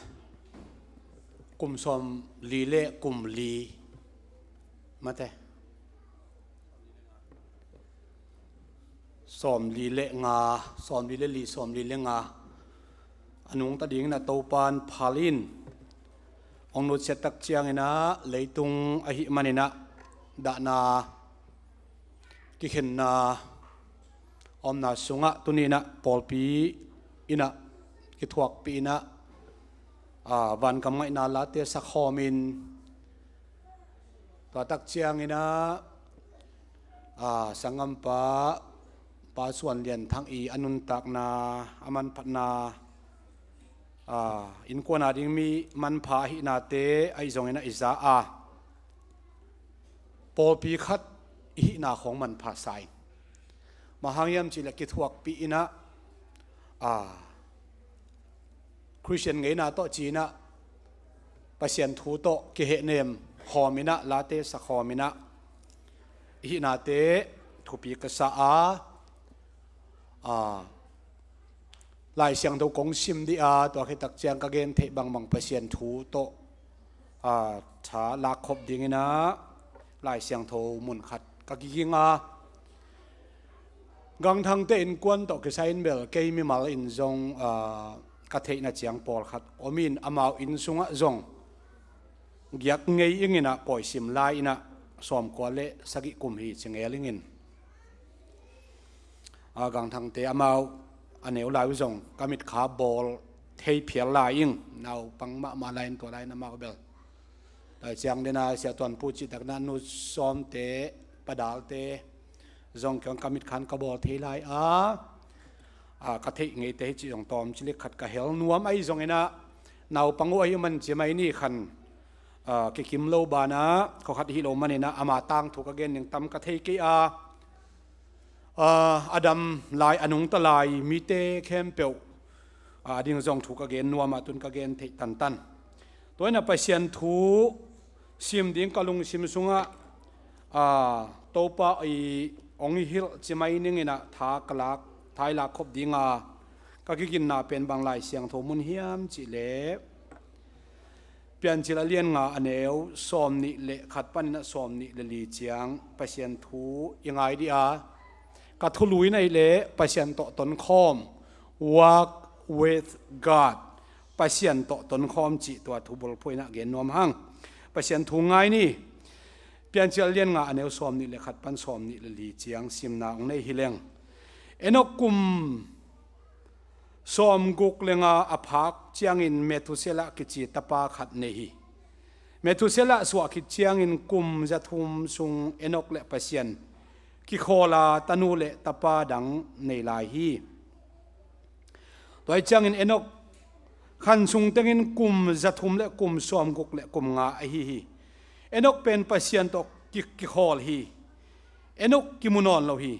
kum sawm li le kum li, mate. Sawm li le nga, sawm li le li, sawm li le nga. A nungta dingin a Topan phal in, hong nutsiat tak cianginah, leitung ahih maninah, dahna kikhenna a omna sungah tuninah pawlpi inah kithuakpih inah, a, vankam ngaihna late sakhawmin, tua tak cianginah, a, sanggampa, Pa Suan Lian Thang i a nuntakna, a manphatna, a, innkuan a ding mi manpha ahihnate ahi zonginah i za a, pawlpi khat i hihna khawng manpha sa in. Bang hang hiam cihleh kithuakpih inah, a, Khristian ngeina tawh cinah, Pasian thu tawh kihehnem khawm inah, late sa khawm inah, i hihnate thupi ka sa a, a, Lai Siangtho kong sim dih a, tua khit tak ciang ka gen theih bangbang Pasian thu tawh, a, tha lakkhop dinginah, Lai Siangtho mun khat ka kiging a, Gangthangte innkuan tawh kisai in bel kei mimal in zong, ah, ka theihna ciang pawlkhat om in, amau inn sungah zong giak ngei ing in ah, pawi sim lai in ah, sawmkua le sagih kum hi ci ngel ing in. Ah, Gangthangte amau a neu lai uh zong ka mitkha bawl thei phial lai ing, naupang mahmah lai in tua lai in amau bel. Tua ciang den a Sia Tuan Pu cih tak na Nu Sawmte, Pa Dalte zong kei ka mitkhan ka bawl thei lai a, a, ka theih ngeite hi cih zong tawm cilik khat ka hel nuam ahi zong in ah, naupang uh ahi man ci mai ni khan, a, kikim lo banah khua khat hi lo man in ah, ama tangthu ka gen ding tam ka thei kei a, a, a dam lai, a nungta lai mite khempeuh, a, a ding zong thu ka gen nuam a, tun ka gen theih tantan. Tua in ah Pasian thu sim ding ka lungsim sungah, a, Topa i hong i hilh ci mai ning in ah tha ka lak, tha i lak khop ding a, ka kiginna pen bang Lai Siangtho mun hiam cih leh Piancil a lian nga, a neu sawmnih le khat panin a sawmnih le li ciang Pasian thu i ngai dih a, ka thulu in ahih leh Pasian tawh tonkhawm, walk with God, Pasian tawh tonkhawm cih tua thu bulphuh in ah gen nuam hang. Pasian thu ngai ni. Piancil a lian nga, a neu sawmnih le khat pan sawmnih le li ciang simna hong nei hi leng. Enok kum sawmguk le nga a phak ciangin Methuselah kici tapa khat nei hi. Methuselah suah khit ciangin kum zathum sung Enok le Pasian kikhawl a, tanu le tapa dang nei lai hi. Tua hi ciangin Enok khan sung tengin kum zathum le kum sawmguk le kum nga ahi hi. Enok pen Pasian tawh ki-, kikhawl hi. Enok kimu nawn lo hi.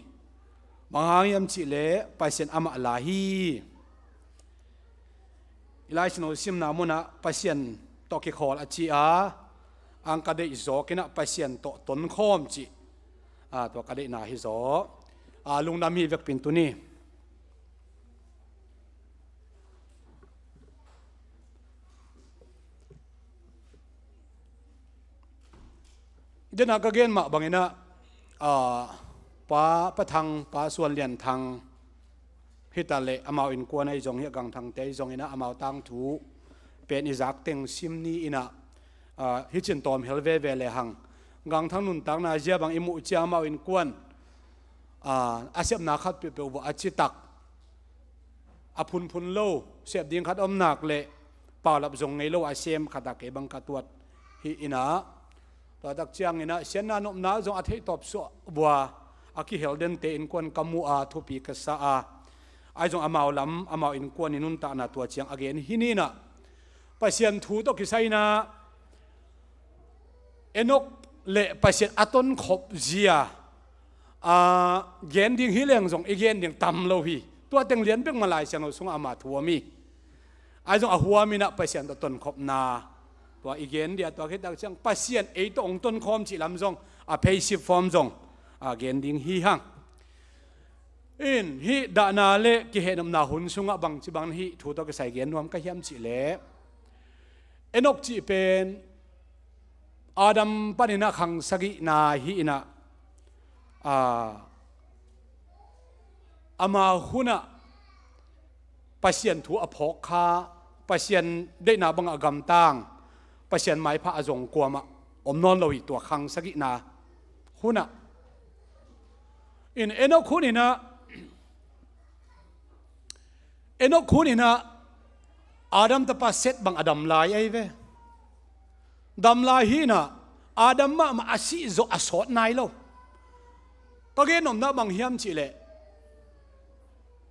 Bang hang hiam cih leh Pasian amah la hi. I Lai Siangtho simna munah Pasian tawh kikhawl a ci a, ang ka deih zawk in ah Pasian tawh tonkhawm cih, a, tua ka deihna hi zaw. A, lungdam hi vekpi in tuni. Den a ka gen mah bang in ah, a, Pa, Pa Thang, Pa Suan Lian Thang hi ta leh, amau innkuan ahi zong hi a, Gangthangte ahi zong in ah, amau tangthu pen i zak teng sim ni in ah, a, hi cin tawm hel veve le hang. Gangthang nuntakna zia bang i muh ciang amau innkuan, a, a sepna khat peuhpeuh vua a citak, a phunphun lo, sep ding khat om nak leh paulap zong ngei lo a sem khat a kei bang ka tuat hi in ah, tua tak ciang in ah siatna nopna zong a theihtawp suah vua a kihel dente innkuan ka mu a, thupi ka sa a, ahi zong amau lam, amau innkuan i nuntakna tua ciang a gen hi ni in ah, Pasian thu tawh kisai in ah Enok le Pasian a tonkhop zia, a, gen ding hi leng zong i gen ding tam lo hi. Tua teng lian bek mah Lai Siangtho sungah ama thu om hi. Ahi zong a huam in ah Pasian tawh tonkhopna tua i gen dia, tua khit tak ciang Pasian ei tawh hong tonkhawm cih lam zong, a passive form zong, a, gen ding hi hang. In, hih dahna le kihehnopna hun sungah bangci bang hih thu tawh kisai gen nuam ka hiam cih leh, Enok cih pen Adam panin ah khang sagihna hi in ah, a, ama hunah Pasian thu a phawk kha, Pasian deihna bangah a gamtang, Pasian maipha a zong kuamah om nawn lo hi, tua khang sagihna hunah. In Enok hun in ah, Enok hun in ah Adam tapa Seth bang a dam lai ahi ve. Dam lai hi in ah, Adam mahmah a sih zawh a sawt nai lo. Ka gen nopna bang hiam cih leh,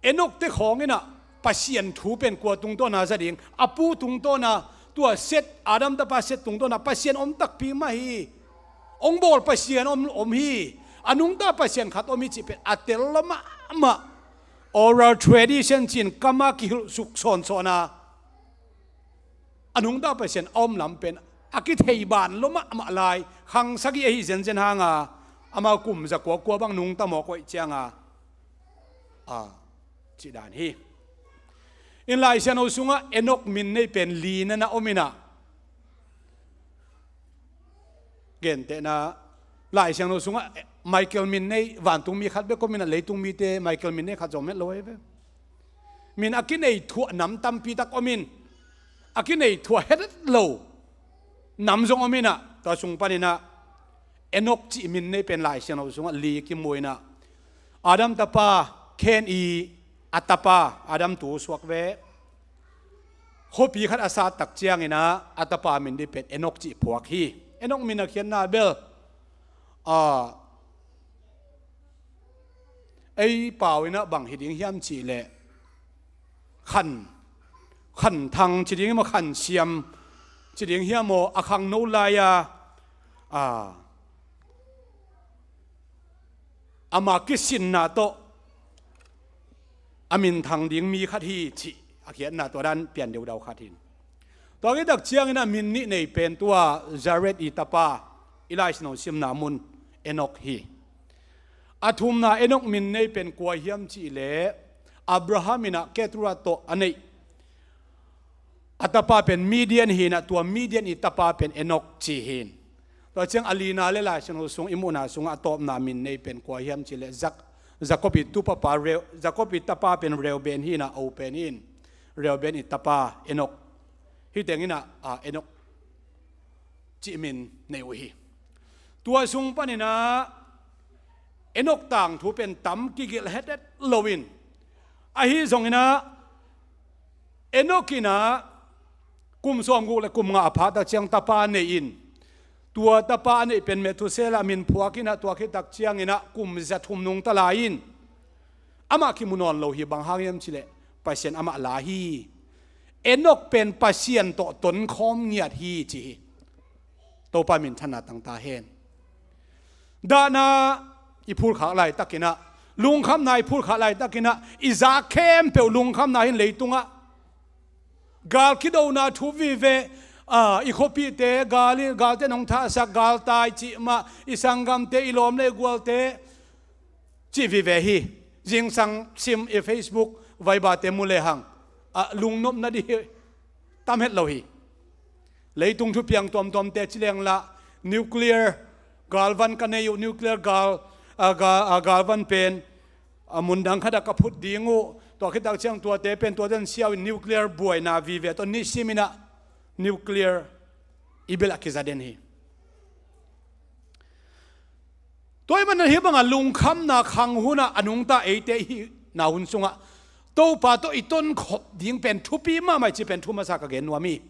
Enok te khawng in ah Pasian thu pen kua tungtawn a za ding, a pu tungtawn a, tua Seth, Adam tapa Seth tungtawn a Pasian om takpi mah hi. Hong bawl Pasian om, om hi. A nungta Pasian khat om hi cih pen a tel lo mahmah. Oral tradition ci-in kam a kihilh suk sawnsawn a, a nungta Pasian a om lam pen a kithei ban lo mahmah lai. Khang sagih ahi zenzen hang a, amau kum za kua kua bang nungta mawk uh ahih ciang a, a, cih dan hi. In Lai Siangtho sungah Enok min nei pen li na na om in ah, gentehna, Lai Siangtho sungah Michael min nei vantung mi khat bek om in ah, leitung mite Michael min nei khat zong om het lo hi ve. Min a kinei thuah nam tampi tak om in, a kinei thuah het het lo nam zong om in ah, tua sung panin ah Enok cih min nei pen Lai Siangtho sungah li kimu in ah, Adam tapa Khen i a tapa, Adam tu suak ve, khuapi khat a sat tak ciangin ah a tapa min dih pen Enok cih phuak hi. Enok min a khiatna bel, a, ei pau in ah bang hi ding hiam cih leh, khan, khan thang ci ding maw, khan siam ci ding hiam maw, a khangno lai-a, a, ama kisinna tawh a minthang ding mi khat hi cih a khiatna, tua dan pian deudau khat hi. Tua khit tak ciangin ah min nih nei pen tua Jared i tapa, i Lai Siangtho simna mun Enok hi. A thumna Enok min nei pen kua hiam cih leh, Abraham in ah Ketura tawh a neih a tapa pen Midian hi in ah, tua Midian i tapa pen Enok ci hi. Tua ciang a lina le Lai Siangtho sung i muhna sungah a tawpna min nei pen kua hiam cih leh, Zak-, Jakob i tupapa Reu-, Jakob i tapa pen Reuben hi in ah, a u pen hi in, Reuben i tapa Enok. Hih teng in ah, a, Enok cih min nei uh hi. Tua sung panin ah Enok tangthu pen tam kigelh het het lo in, ahi zongin ah Enok in ah kum sawmguk le kum nga a pha tak ciang tapa nei in, tua tapa a neih pen Methuselah min phuak in ah, tua khit tak ciangin ah kum za thum nungta lai in, amah kimu nawn lo hi. Bang hang hiam cih leh Pasian amah la hi. Enok pen Pasian tawh tonkhawm ngiat hi ci hi. Topa minthanna tang ta hen. Dahna i phulkhak laitakin ah, lungkhamna i phulkhak laitakin ah, i zak khempeuh lungkhamna hi in, leitungah gal kidona thu vive, a, i khuapihte gal in, galte in hong thahsak, galtai cih mah, i sanggamte, i lawm le i gualte cih vive hi. Zingsang sim i Facebook, Viber te mu lehang, a, lungnopna dih hi tam het lo hi. Leitung thupiang tuamtuamte ci leng lah, nuclear galvan ka nei uh, nuclear gal, a, ga-, a, galvan pen, a, mundang khatah ka phut ding uh, tua khit tak ciang tuate pen tuate in siau in, nuclear buaina vive tawh nisim in ah nuclear i belh ah kiza den hi. Tua ahih manin hih banga lungkhamna khang hunah a nungta eite i hihna hun sungah Topa tawh i tonkhop ding pen thupi mahmah hi cih pen thu masa ka gen nuam hi.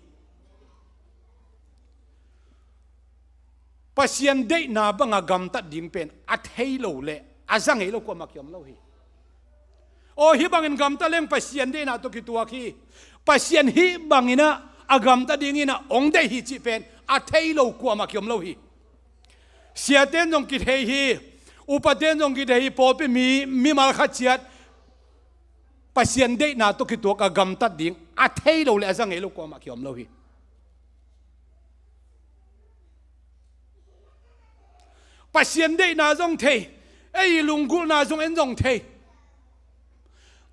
Pasian deihna banga gamtat ding pen a thei lo le a za ngei lo kuamah kiom lo hi. Aw, hih bangin gamta leng Pasian deihna tawh kituak hi. Pasian hih bangin ah a gamta dingin ah hong deih hi cih pen a thei lo kuamah kiom lo hi. Siate in zong kithei hi, upate in zong kithei hi, pawlpi mi, mimal khat ciat Pasian deihna tawh kituak a gamtat ding a thei lo le a za ngei lo kuamah kiom lo hi. Pasian deihna zong thei, ei lunggulhna zong en zong thei.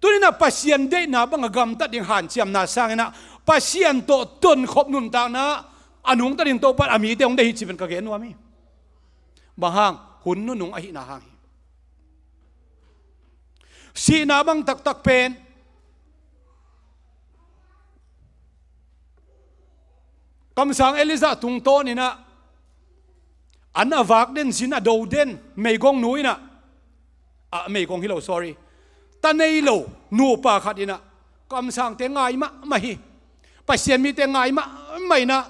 Tuni-in ah Pasian deihna banga gamtat ding hanciamna sangin ah Pasian tawh tonkhop nuntakna a nungta ding Topa in a mite hong deih hi cih pen ka gen nuam hi. Bang hang? Hun nunung ahihna hang hi. Sihna bang taktak pen kamsang Elijah tungtawnin ah an a vak den, zin a do den, meigong nu in ah, ah, meigong hi lo, sorry, ta nei lo nupa khat in ah kamsangte ngai mahmah hi. Pasian mite ngai mahmah in ah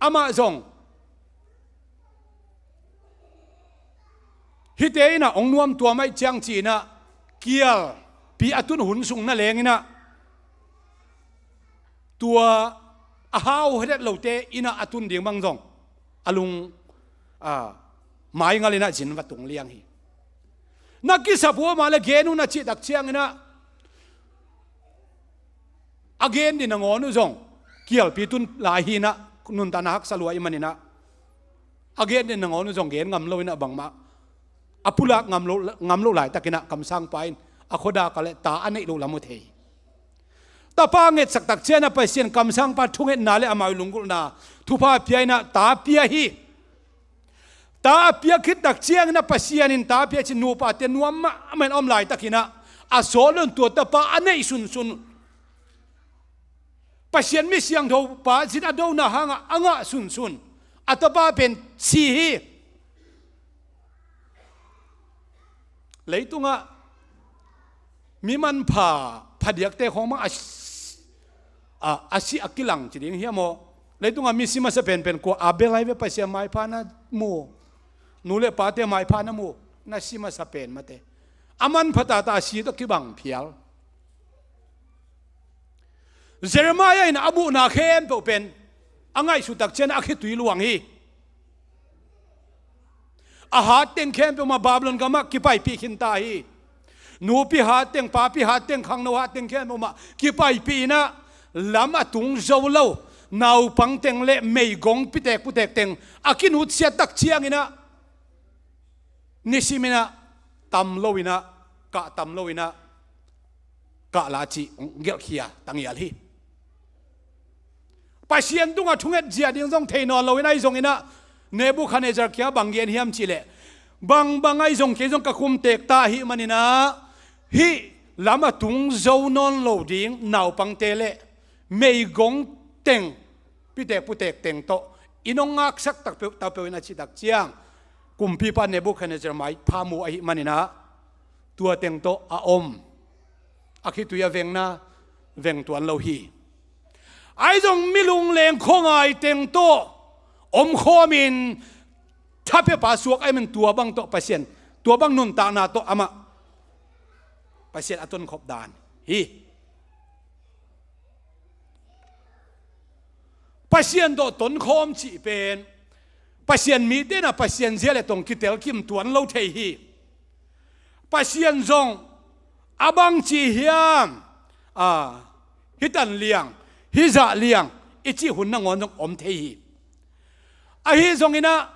amah zong hihte in ah hong nuamtuam ahih ciang ci-in ah kialpi a tun hun sung na lengin ah tua a hau het lote in ah a tun ding bang zong a lung, a, maingal in ah zin va tung liang hi. Na kisap uh a, mah leh gen un a cih tak ciangin ah a gen ding nangawn uh zong kialpi tun lai hi in ah, nuntakna haksa lua ahih manin ah a gen ding nangawn uh zong gen ngam lo in ah, bangmah a pulak ngam lo, ngam lo laitakin ah kamsangpa in a khuadak ah leh ta a neih loh lam uh thei. Tapa ngetsak tak ciangin ah Pasian kamsangpa thungetna le amau lunggulhna thupha pia in ah ta pia hi. Ta a piak khit tak ciangin a Pasian in ta a piak cih nupate nuam mahmah in a om laitakin ah, a sawt lo in tua tapa a neih sunsun. Pasian mi siangtho pa zin a dona hangah a ngah sunsun a tapa pen si hi. Leitungah mi manpha phadiakte khawng bang a, a, a si a kilang ci ding hiam aw? Leitungah mi si masa penpen kua? Abel ahi ve. Pasian maipha na mu, nu le pate maipha na mu, na si masa pen mate. A manpha tata a si tawh kibang phial. Jeremiah in a muhna khempeuh pen a ngaihsut tak ciangin a khitui luang hi. A hat teng khempeuh mah Babylon gamah kipaipih khinta hi. Nupi hat teng, papi hat teng, khangno hat teng khempeuh mah kipaipih in ah, lam a tung zo lo naupang teng le meigong pitek putek teng a kinutsiat tak ciangin ah, nisim in ah tam lo in ah, kah tam lo in ah, kah la cih hong gelhkhia tangial hi. Pasian tungah thunget zia ding zong thei nawn lo in ah, ahi zongin ah Nebuchadnezzar kiangah bang gen hiam cih leh, bangbang ahi zong kei zong ka khum tek ta ahih manin ah, hih lam a tung zo nawn lo ding naupangte le meigong teng, pitek putek teng tawh in hong ngaksak takpeuh, takpeuh in a cih tak ciang, kumpipa Nebuchadnezzar maipha mu ahih manin ah, tua teng tawh a om, a khitui a vengna veng tuan lo hi. Ahi zong mi lungleng khuangai teng tawh omkhawmin thapiapa suak ahih manin tua bang tawh Pasian, tua bang nuntakna tawh amah Pasian a tonkhop dan hi. Pasian tawh tonkhawm cih pen Pasian mite in ah Pasian zia le tong kitelkim tuan lo thei hi. Pasian zong a bangci hiam, a, hih tan liang, hih zah liang i cih hun nangawn zong om thei hi. Ahi zongin ah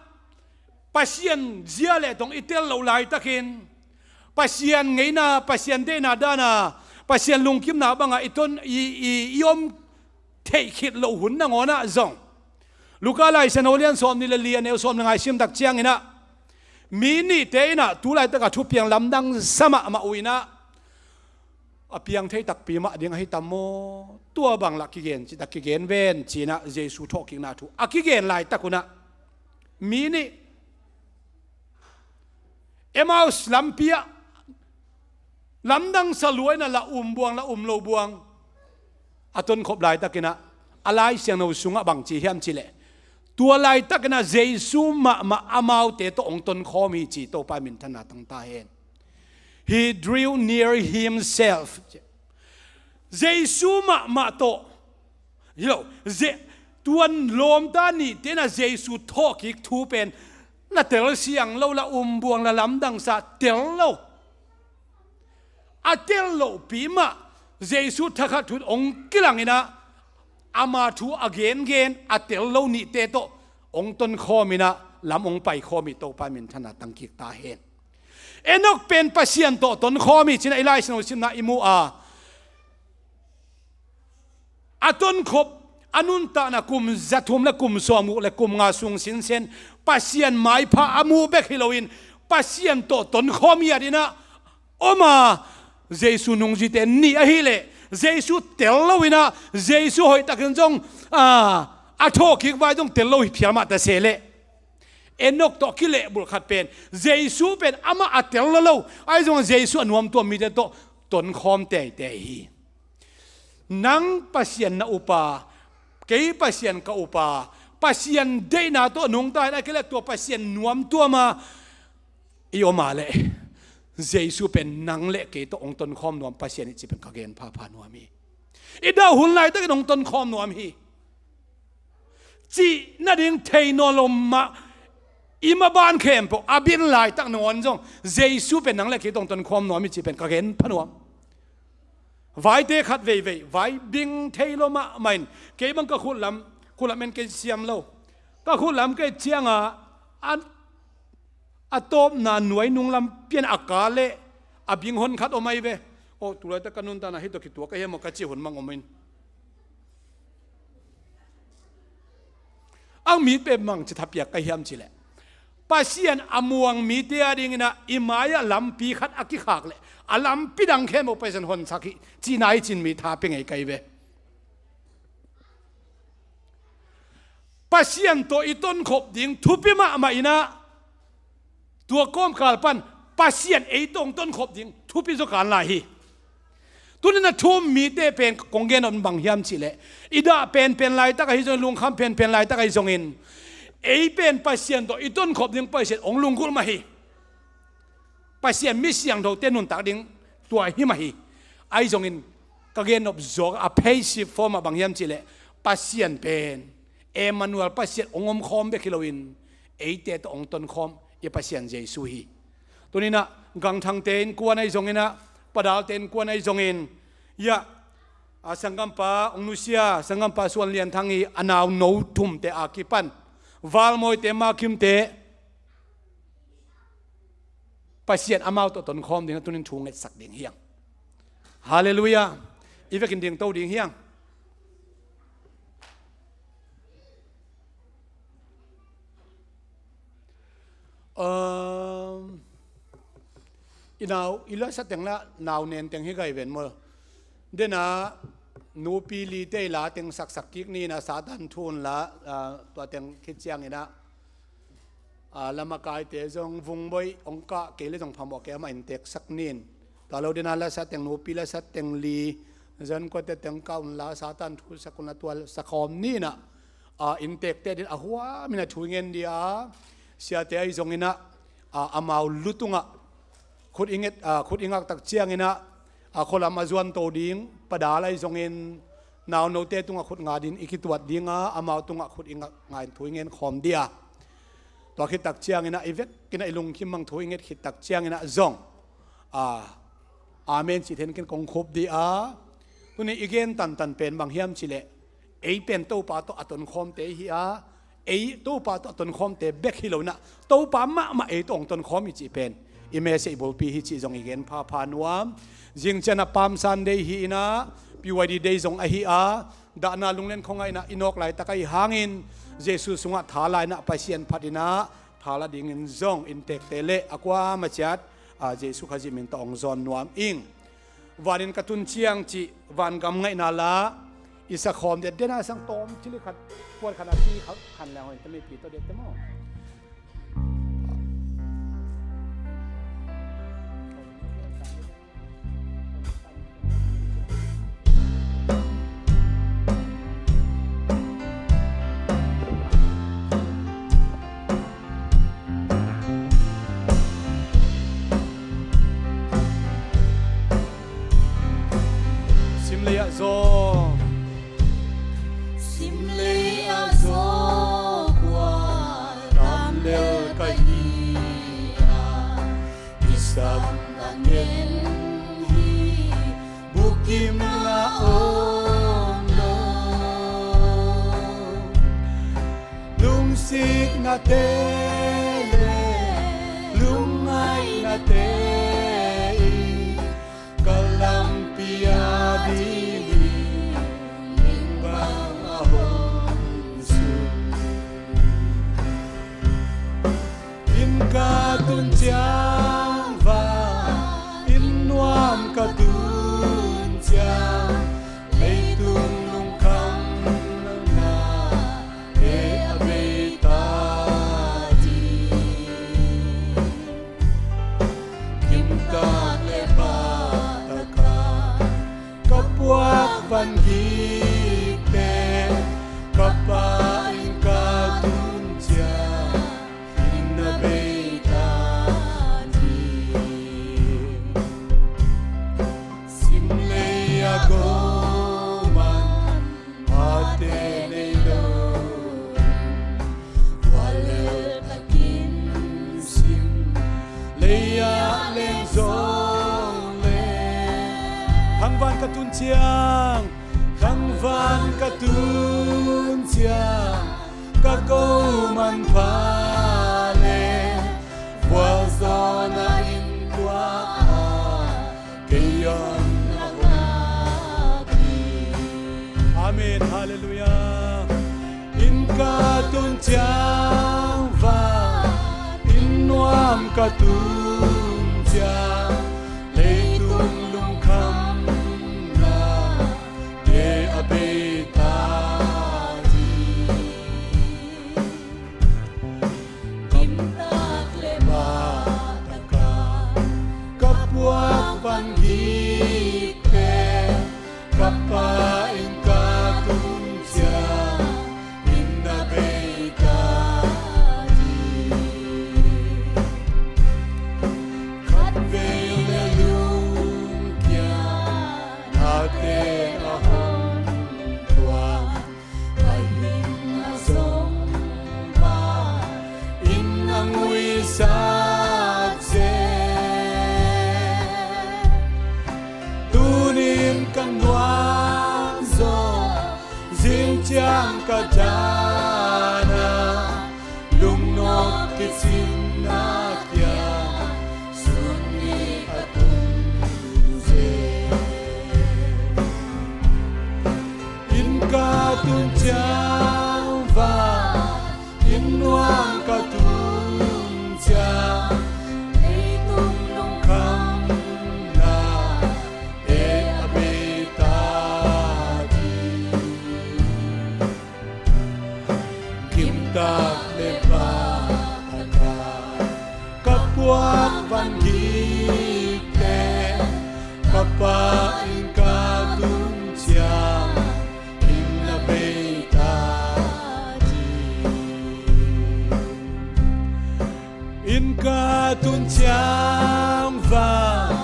Pasian zia le tong i tel loh laitakin Pasian ngeina, Pasian deihna dana, Pasian lungkimna bangah i ton, i, i, i om theih khit loh hun nangawn ah zong, Luka Lai Siangtho lian sawmnih le li, a neu sawm le nga i sim tak ciangin ah, mi nihte in ah tu laitak a thupiang lamdang sa mahmah uh in ah, a piang thei takpi mah ding ahi tam maw? Tua bang lah kigen cih tak kigen ven ci-in ah Jesu thawhkikna thu a kigen laitak un ah, mi nih Emmaus lampi ah lamdang sa lua in ah, la um buang, la um lo buang a tonkhop laitakin ah, a Lai Siangtho sungah bang ci hiam cih leh, tua laitakin ah Jesu mahmah amaute tawh hong tonkhawm hi ci, Topa minthanna tang ta hen. He drew near himself. Jesu mahmah tawh, hi lo, Je-, tuan lawmta nihte in ah Jesu thawhkik thu pen la telsiang lo, la umbuang, la lamdangsa tel lo. A tel lohpi mah Jesu thakhat thu hong kilang in ah, ama thu a gengen a tel lo nihte tawh hong tonkhawm in ah, lam hong paikhawm hi. Topa minthanna tangkik ta hen. Enok pen Pasian tawh tonkhawm hi ci-in ah i Lai Siangtho simna i mu a, a tonkhop, a nuntakna kum zathum le kum sawmguk le kum nga sung sinsen Pasian maipha a mu bek hi loin, Pasian tawh tonkhawm hi a ding ah om a, Jesu nungzuite nih ahih leh Jesu tel lo in ah, Jesu hoihtakin zong, a, a thawhkik vai zong tel lo hi phial mah ta se leh, Enok tawh kilehbulh khat pen, Jesu pen amah a tel lo lo, ahi zong Jesu a nuamtuam mite tawh tonkhawm teitei hi. Nang Pasian na upa, kei Pasian ka upa, Pasian deihna tawh nungta in a kileh tua Pasian nuamtuam a i om a leh, Jesu pen nang le kei tawh hong tonkhawm nuam Pasian hi ci pen ka gen phapha nuam hi. I dah hun laitakin hong tonkhawm nuam hi cih nading thei nawn lo mah, i maban khempeuh a bin laitak nangawn zong Jesu pen nang le kei tawh hong tonkhawm nuam hi ci pen ka gen pha nuam. Vaite khat veivei vai bing thei lo mahmah in, kei bang ka khut lam, khut lam en kei siam lo. Ka khut lam kei ciangah a, a tawpna nuai nung lam pian a ka leh a bing hon khat om ahi ve. Aw, tu laitak ka nuntakna hih tawh kituak ka hiam aw ka cih hun mang om in. Ang mi peuh bangci thapiak ka hiam cih leh, Pasian a muang mite a dingin ah i mai-ah lampi khat a kikhak leh a lampi dang khempeuh Pasian honsak hi cihna i cih mi tha pia ngei ka hi ve. Pasian tawh i tonkhop ding thupi mahmah in ah, tua kawmkal pan Pasian ei tawh hong tonkhop ding thupi zaw kan lai hi. Tuni-in ah thu-um mite pen kong gen nop bang hiam cih leh, i dah penpen laitak ahi zongin, lungkham penpen laitak ahi zongin, ei pen Pasian tawh i tonkhop ding Pasian hong lunggulh mah hi. Pasian mi siangthote nuntak ding tua hi mah hi. Ahi zongin ka gen nop zawk a passive form ah bang hiam cih leh, Pasian pen Emmanuel, Pasian hong omkhawm bek hi loin, eite tawh hong tonkhawm i Pasian Jesu hi. Tuni-in ah gangthangte innkuan ahi zongin ah, padalte innkuan ahi zongin, ya, a sanggampa hong nusia, sanggampa Suan Lian Thang hi, a nauno thumte a kipan, Valmawite, Makimte, Pasian amau tawh tonkhawm ding a tunin thu ngetsak ding hi hang. Halleluiah. I vekin dingto ding hi hang. Um, i nau, i lasa teng la nau nen teng hi gai ven maw. Dena nupi lite i la teng saksak kik ni-in ah, Satan thu-in la, ah, tua teng khit ciangin ah, ah, lamakaite zong vungboih hong kah kei leh zong phamawh kei, amah innteeksak ni-in. Tua lo dena lasa teng, nupi lasa teng li, zan kuate teng kah un la, Satan thu sak un la, tua sakhawm ni-in ah, ah, innteekte din a huamin a thu i ngen ding a, siate ahi zongin ah, ah, amau lu tungah khut i nget, ah, khut i ngak tak ciangin ah, ah, khualam a zuanto ding, padal ahi zongin naunote tungah khut nga ding i kituat ding a, amau tungah khut i ngak, nga-in thu i ngen khawm ding a. Tua khit tak ciangin ah, i vekin ah i lungkim bang thu i nget khit tak ciangin ah zong, ah, amen cih theih in ken kong khup ding a. Tuni i gen tantan pen bang hiam cih leh, ei pen Topa tawh a tonkhawmte hi a, ei Topa tawh a tonkhawmte bek hi lo-in ah, Topa mahmah ei tawh hong tonkhawm hi cih pen i message bulpi hi cih zong i gen phapha nuam. Zing ciang ah Palm Sunday hi-in ah, P Y D day zong ahi a, dahna lunglen khong ah in ah i nawk laitak ahih hangin, Jesu sungah tha la-in ah, Pasian phat-in ah tha la dingin zong innteekte leh a kuamah ciat, ah, Jesu Khazih min tawh hong zawn nuam ing. Vanin ka tun ciang cih vangam ngaihna la i sakhawm dendena sang tawm cili khat, kuat khat a pi khat khan leng hoih ta, mipi tawh dette maw? Simlei ah zaw. Simlei ah zaw kua tam lel ka hi a, kisam a ngen hi, bukim ngah om lo. Lungsiknate le lungngainate in ka lampi a dingin ning bang a hong sung. Inn ka tun ciang, van inn nuam ka tun ciang, leitung lungkhamna e a bei ta ding. Kimtak le pahtak a ka puak van gikte, ka Pa inn ka tun ciang, inn a bei ta ding. Simlei a go man, mate nei lo in, vuallel takin sim, lei-ah leng zong le. Khangvan ka tun ciang, khangvan ka tun ciang, ka go manpha le, vualzawlna inn tuak a kei hong na vak hi. Amen. Halleluiah. Inn ka tun ciang, van ka tun ciang, leitung lungkhamna te a bei ta hi. Gimtak le bahtaka ka puak van gik pen, ka Pa inn ka tun ciang inn a bei ta hi. Khatvei le lungkiat, nate a hong tuak, ka hing a zong bang in a nguisak zen. Tunin ka nuam zaw, zing ciang ka dan a, lungnop kicinna kiang sun nih a tung zen. Inn ka tun ciang, van inn nuam ka tun ciang, leitung lungkhamna te a bei ta hi. Gimtak le bahtaka ka puak van gik pen, ka Pa inn ka tun ciang inn a bei ta hi. Inn ka tun ciang, van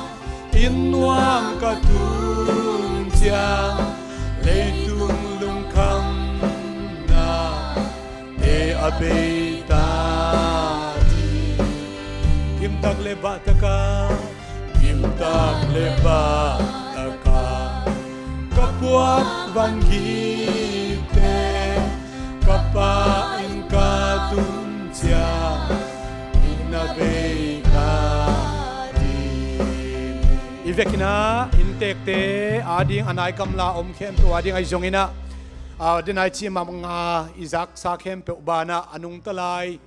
inn nuam ka tun ciang, leitung lungkhamna te a bei ta hi. Gimtak le bahtaka, gimtak le bahtaka ka puak van gik pen, ka Pa inn ka tun ciang inn a bei ta hi. I vekin ah inntekte ading a nai gamla om khempeuh ading ahi zongin ah, a, denai cih mah nga i zaksa khempeuh banah a nungta lai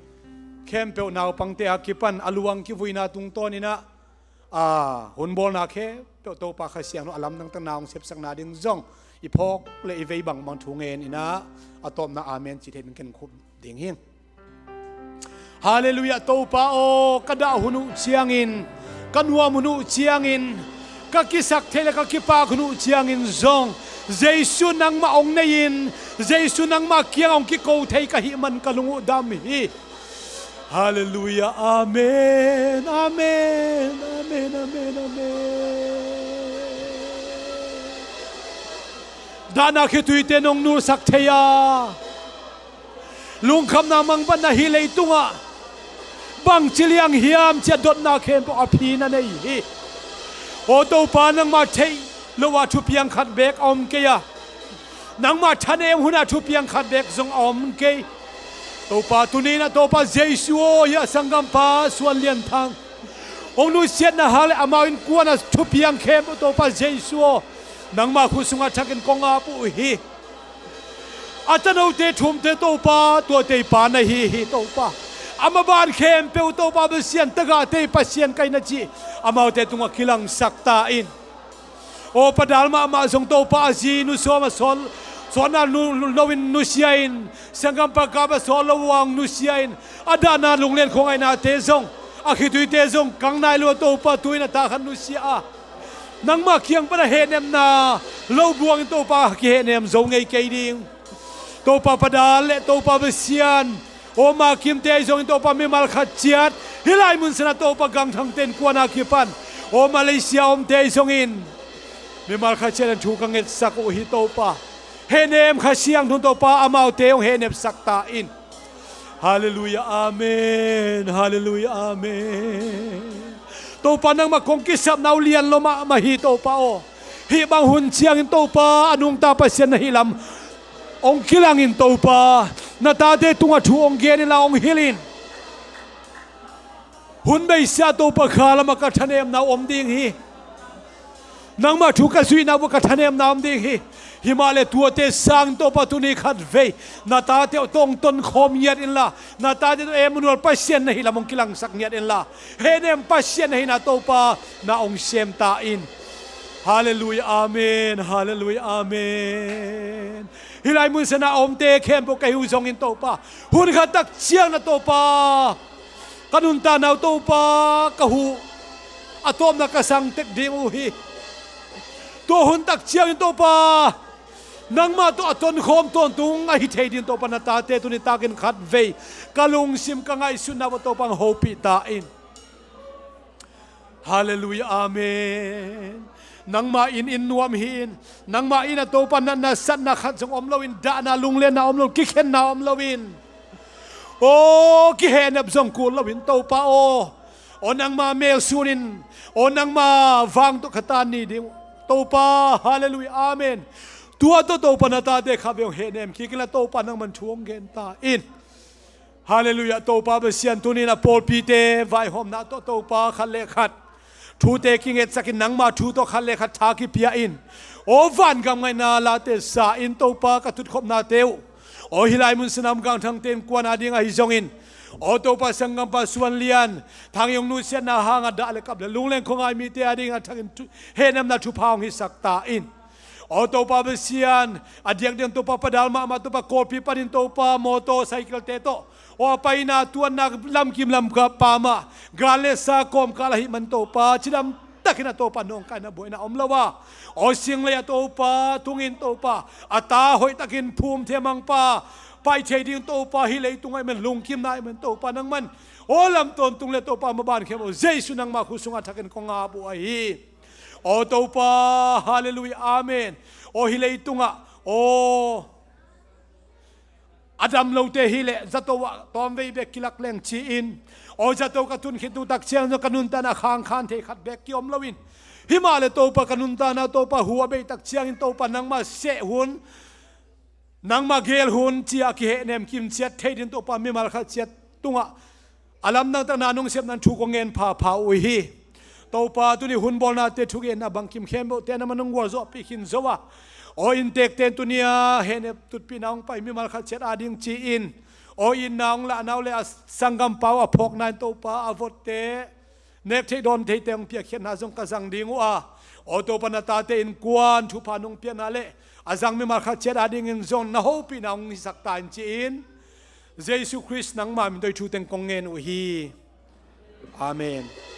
khempeuh naupangte a kipan a luang kivuina tungtawnin ah, a, hun bawlna khempeuh Topa Kha Siangtho a lamdang takna hong sepsakna ding zong i phawk le i vei bangbang thu ngenin ah, a tawpna amen cih theih ding ken khum ding hi. Halleluiah. Topa aw, ka dah hun uh ciangin, ka nuam hun uh ciangin, ka kisak theih le ka kipak hun uh ciangin zong Jesu nangmah hong nei-in, Jesu nangmah kiang hong kiko thei ka hih man ka lung uh dam hi. Halleluiah. Amen. Amen. Amen. Amen. Amen. Dahna khituite nong nulsak thei a, lungkhamna mangbatna hih leitungah bangci liang hiam cih a dotna khempeuh a phi na nei hi. Aw Topa, nangmah theih loh ah thupiang khat beek a om kei a, nangmah thanem hunah thupiang khat beek zong a om kei. Topa, tuni-in ah Topa Jesu aw, hih a sanggampa Suan Lian Thang hong nusiatna hang le amau innkuan a thupiang khempeuh Topa Jesu aw, nangmah khut sungah thakin kong ap uh hi. A tanote thumte Topa, tuate i pa na hi hi Topa. A maban khempeuh Topa Pasian, tagahte i Pasian ka hi na cih amaute tungah kilangsak ta in. Aw Pa dal mahmah zong Topa, a zi nu sawm a sawl, sawlna nu, nu, loin nusia in, sanggampa kap a sawl lo uh a hong nusia in, a dahna lunglian khuangaihnate zong a khituite zong kang nai lo a Topa, tu-in a ta khat nusia a, nangmah kiang pan a hehnepna lo buangin Topa kihehnem zo ngei kei ding. Topa Pa dal le Topa Pasian, aw Ma Kimte ahi zongin Topa mimal khat ciat hih lai mun sanah Topa gangthangte innkuan a kipan, aw Malaysia omte ahi zongin mimal khat ciat in thu ka ngetsak uh hi Topa. Hehnem Kha Siangtho in Topa amaute hong hehnepsak ta in. Halleluiah, amen. Halleluiah, amen. Topa, nangmah kong kisapna uh lian lo mahmah hi Topa aw. Hih bang hun ciangin Topa a nungta Pasian na hih lam hong kilangin Topa, na tate tungah thu hong gen inla hong hilh in. Hun beisa Topa kha lamah ka thanemna uh om ding hi. Nangmah thu ka zuihna uh ka thanemna om ding hi. Himahleh tuate sangin Topa tuni khat vei na tate uh tawh hong tonkhawm ngiat inla, na tate tawh Emmanuel Pasian na hih lam hong kilangsak ngiat inla, hehnem Pasian na hihna Topa na hong sem ta in. Halleluiah, amen. Halleluiah, amen. Hih lai mun sihna a omte khempeuh ka hi uh zongin Topa, hun khat tak ciang na Topa ka nuntakna uh Topa ka huh a tawpna ka sang tek ding uh hi. Tua hun tak ciangin Topa nangmah tawh a tonkhawm tawntung ahi thei ding Topa na tate tuni takin khat vei ka lungsim ka ngaihsutna uh Topa hong hopih ta in. Halleluiah, amen. Nangmah in inn nuam hi in, nangmah in a Topa natna satna khat zong om loin, dahna lunglenna om loin, kikhenna om loin, aw kihehnep zong kul loin Topa aw, aw nangma mel sunin, aw nangma vang tawh ka tan ni ding uh Topa. Halleluiah, amen. Tua tawh Topa na tate khat vei hong hehnem kik inla Topa nangman thu hong gen ta in. Halleluiah, Topa Pasian, tunin a pawlpite vaihawmna tawh Topa khat le khat thute kingetsakin nangma thu tawh khat le khat tha kipia in, aw vangam ngaihna late sa in Topa ka tutkhopnate uh, aw hih lai mun sihna a om gangthangte innkuan a ding ahi zongin, aw Topa sanggampa Suan Lian Thang i hong nusiatna hanga dah le kap le lungleng khuangai mite a dingin a thakin thu, hehnemna thupha hong hisak ta in. Aw Topa Pasian, a diakdiak Topa padal mahmah Topa Kawlpi panin Topa motor cycle-te tawh, aw a paina tuanna lamkim lamka pamah gal le sa kawmkal ahih man Topa cidam takin a Topa nawngkaina buaina om lo a, aw singlei a Topa tungin Topa a ta hoihtakin phumthia mangpa paih thei ding Topa hih leitung ahih man lungkimna ahih man Topa nangman aw lam tawntung le Topa maban khempeuh Jesu nangma khut sungah thakin kong ap uh ahi. Aw Topa, halleluiah, amen. Aw hih leitungah aw a dam lote hileh zato ah tawmvei bek kilak leng ci-in, aw zato ka tun khit tu tak ciang zong ka nuntakna khangkhan thei khat bek kiom loin, himahleh Topa ka nuntakna Topa hu a bei tak ciangin Topa nangma seh hun, nangma gel hun ci-a kihehnem kimciat thei ding Topa mimal khat ciat tungah a lamdang takna nong sepna thu kong ngen phapha uh hi. Topa tuni hun bawlnate thugenna bangkim khempeuhte nangman nong gualzawhpih khin zo a, aw inntekte in tuni-a hehnep tutpihna hong pai mimal khat ciat a ding ci-in, aw itna hong lahna uh le a sanggampa uh a phawkna in Topa a votte nek theih dawn theite hong piakkhiatna zong ka zang ding uh a, aw Topa na tate innkuan thupha nong piakna le a zang mimal khat ciat a dingin zong na hopihna hong hisak ta in ci-in, Jesu Khrist nangma min tawh hih thu teng kong ngen uh hi. Amen.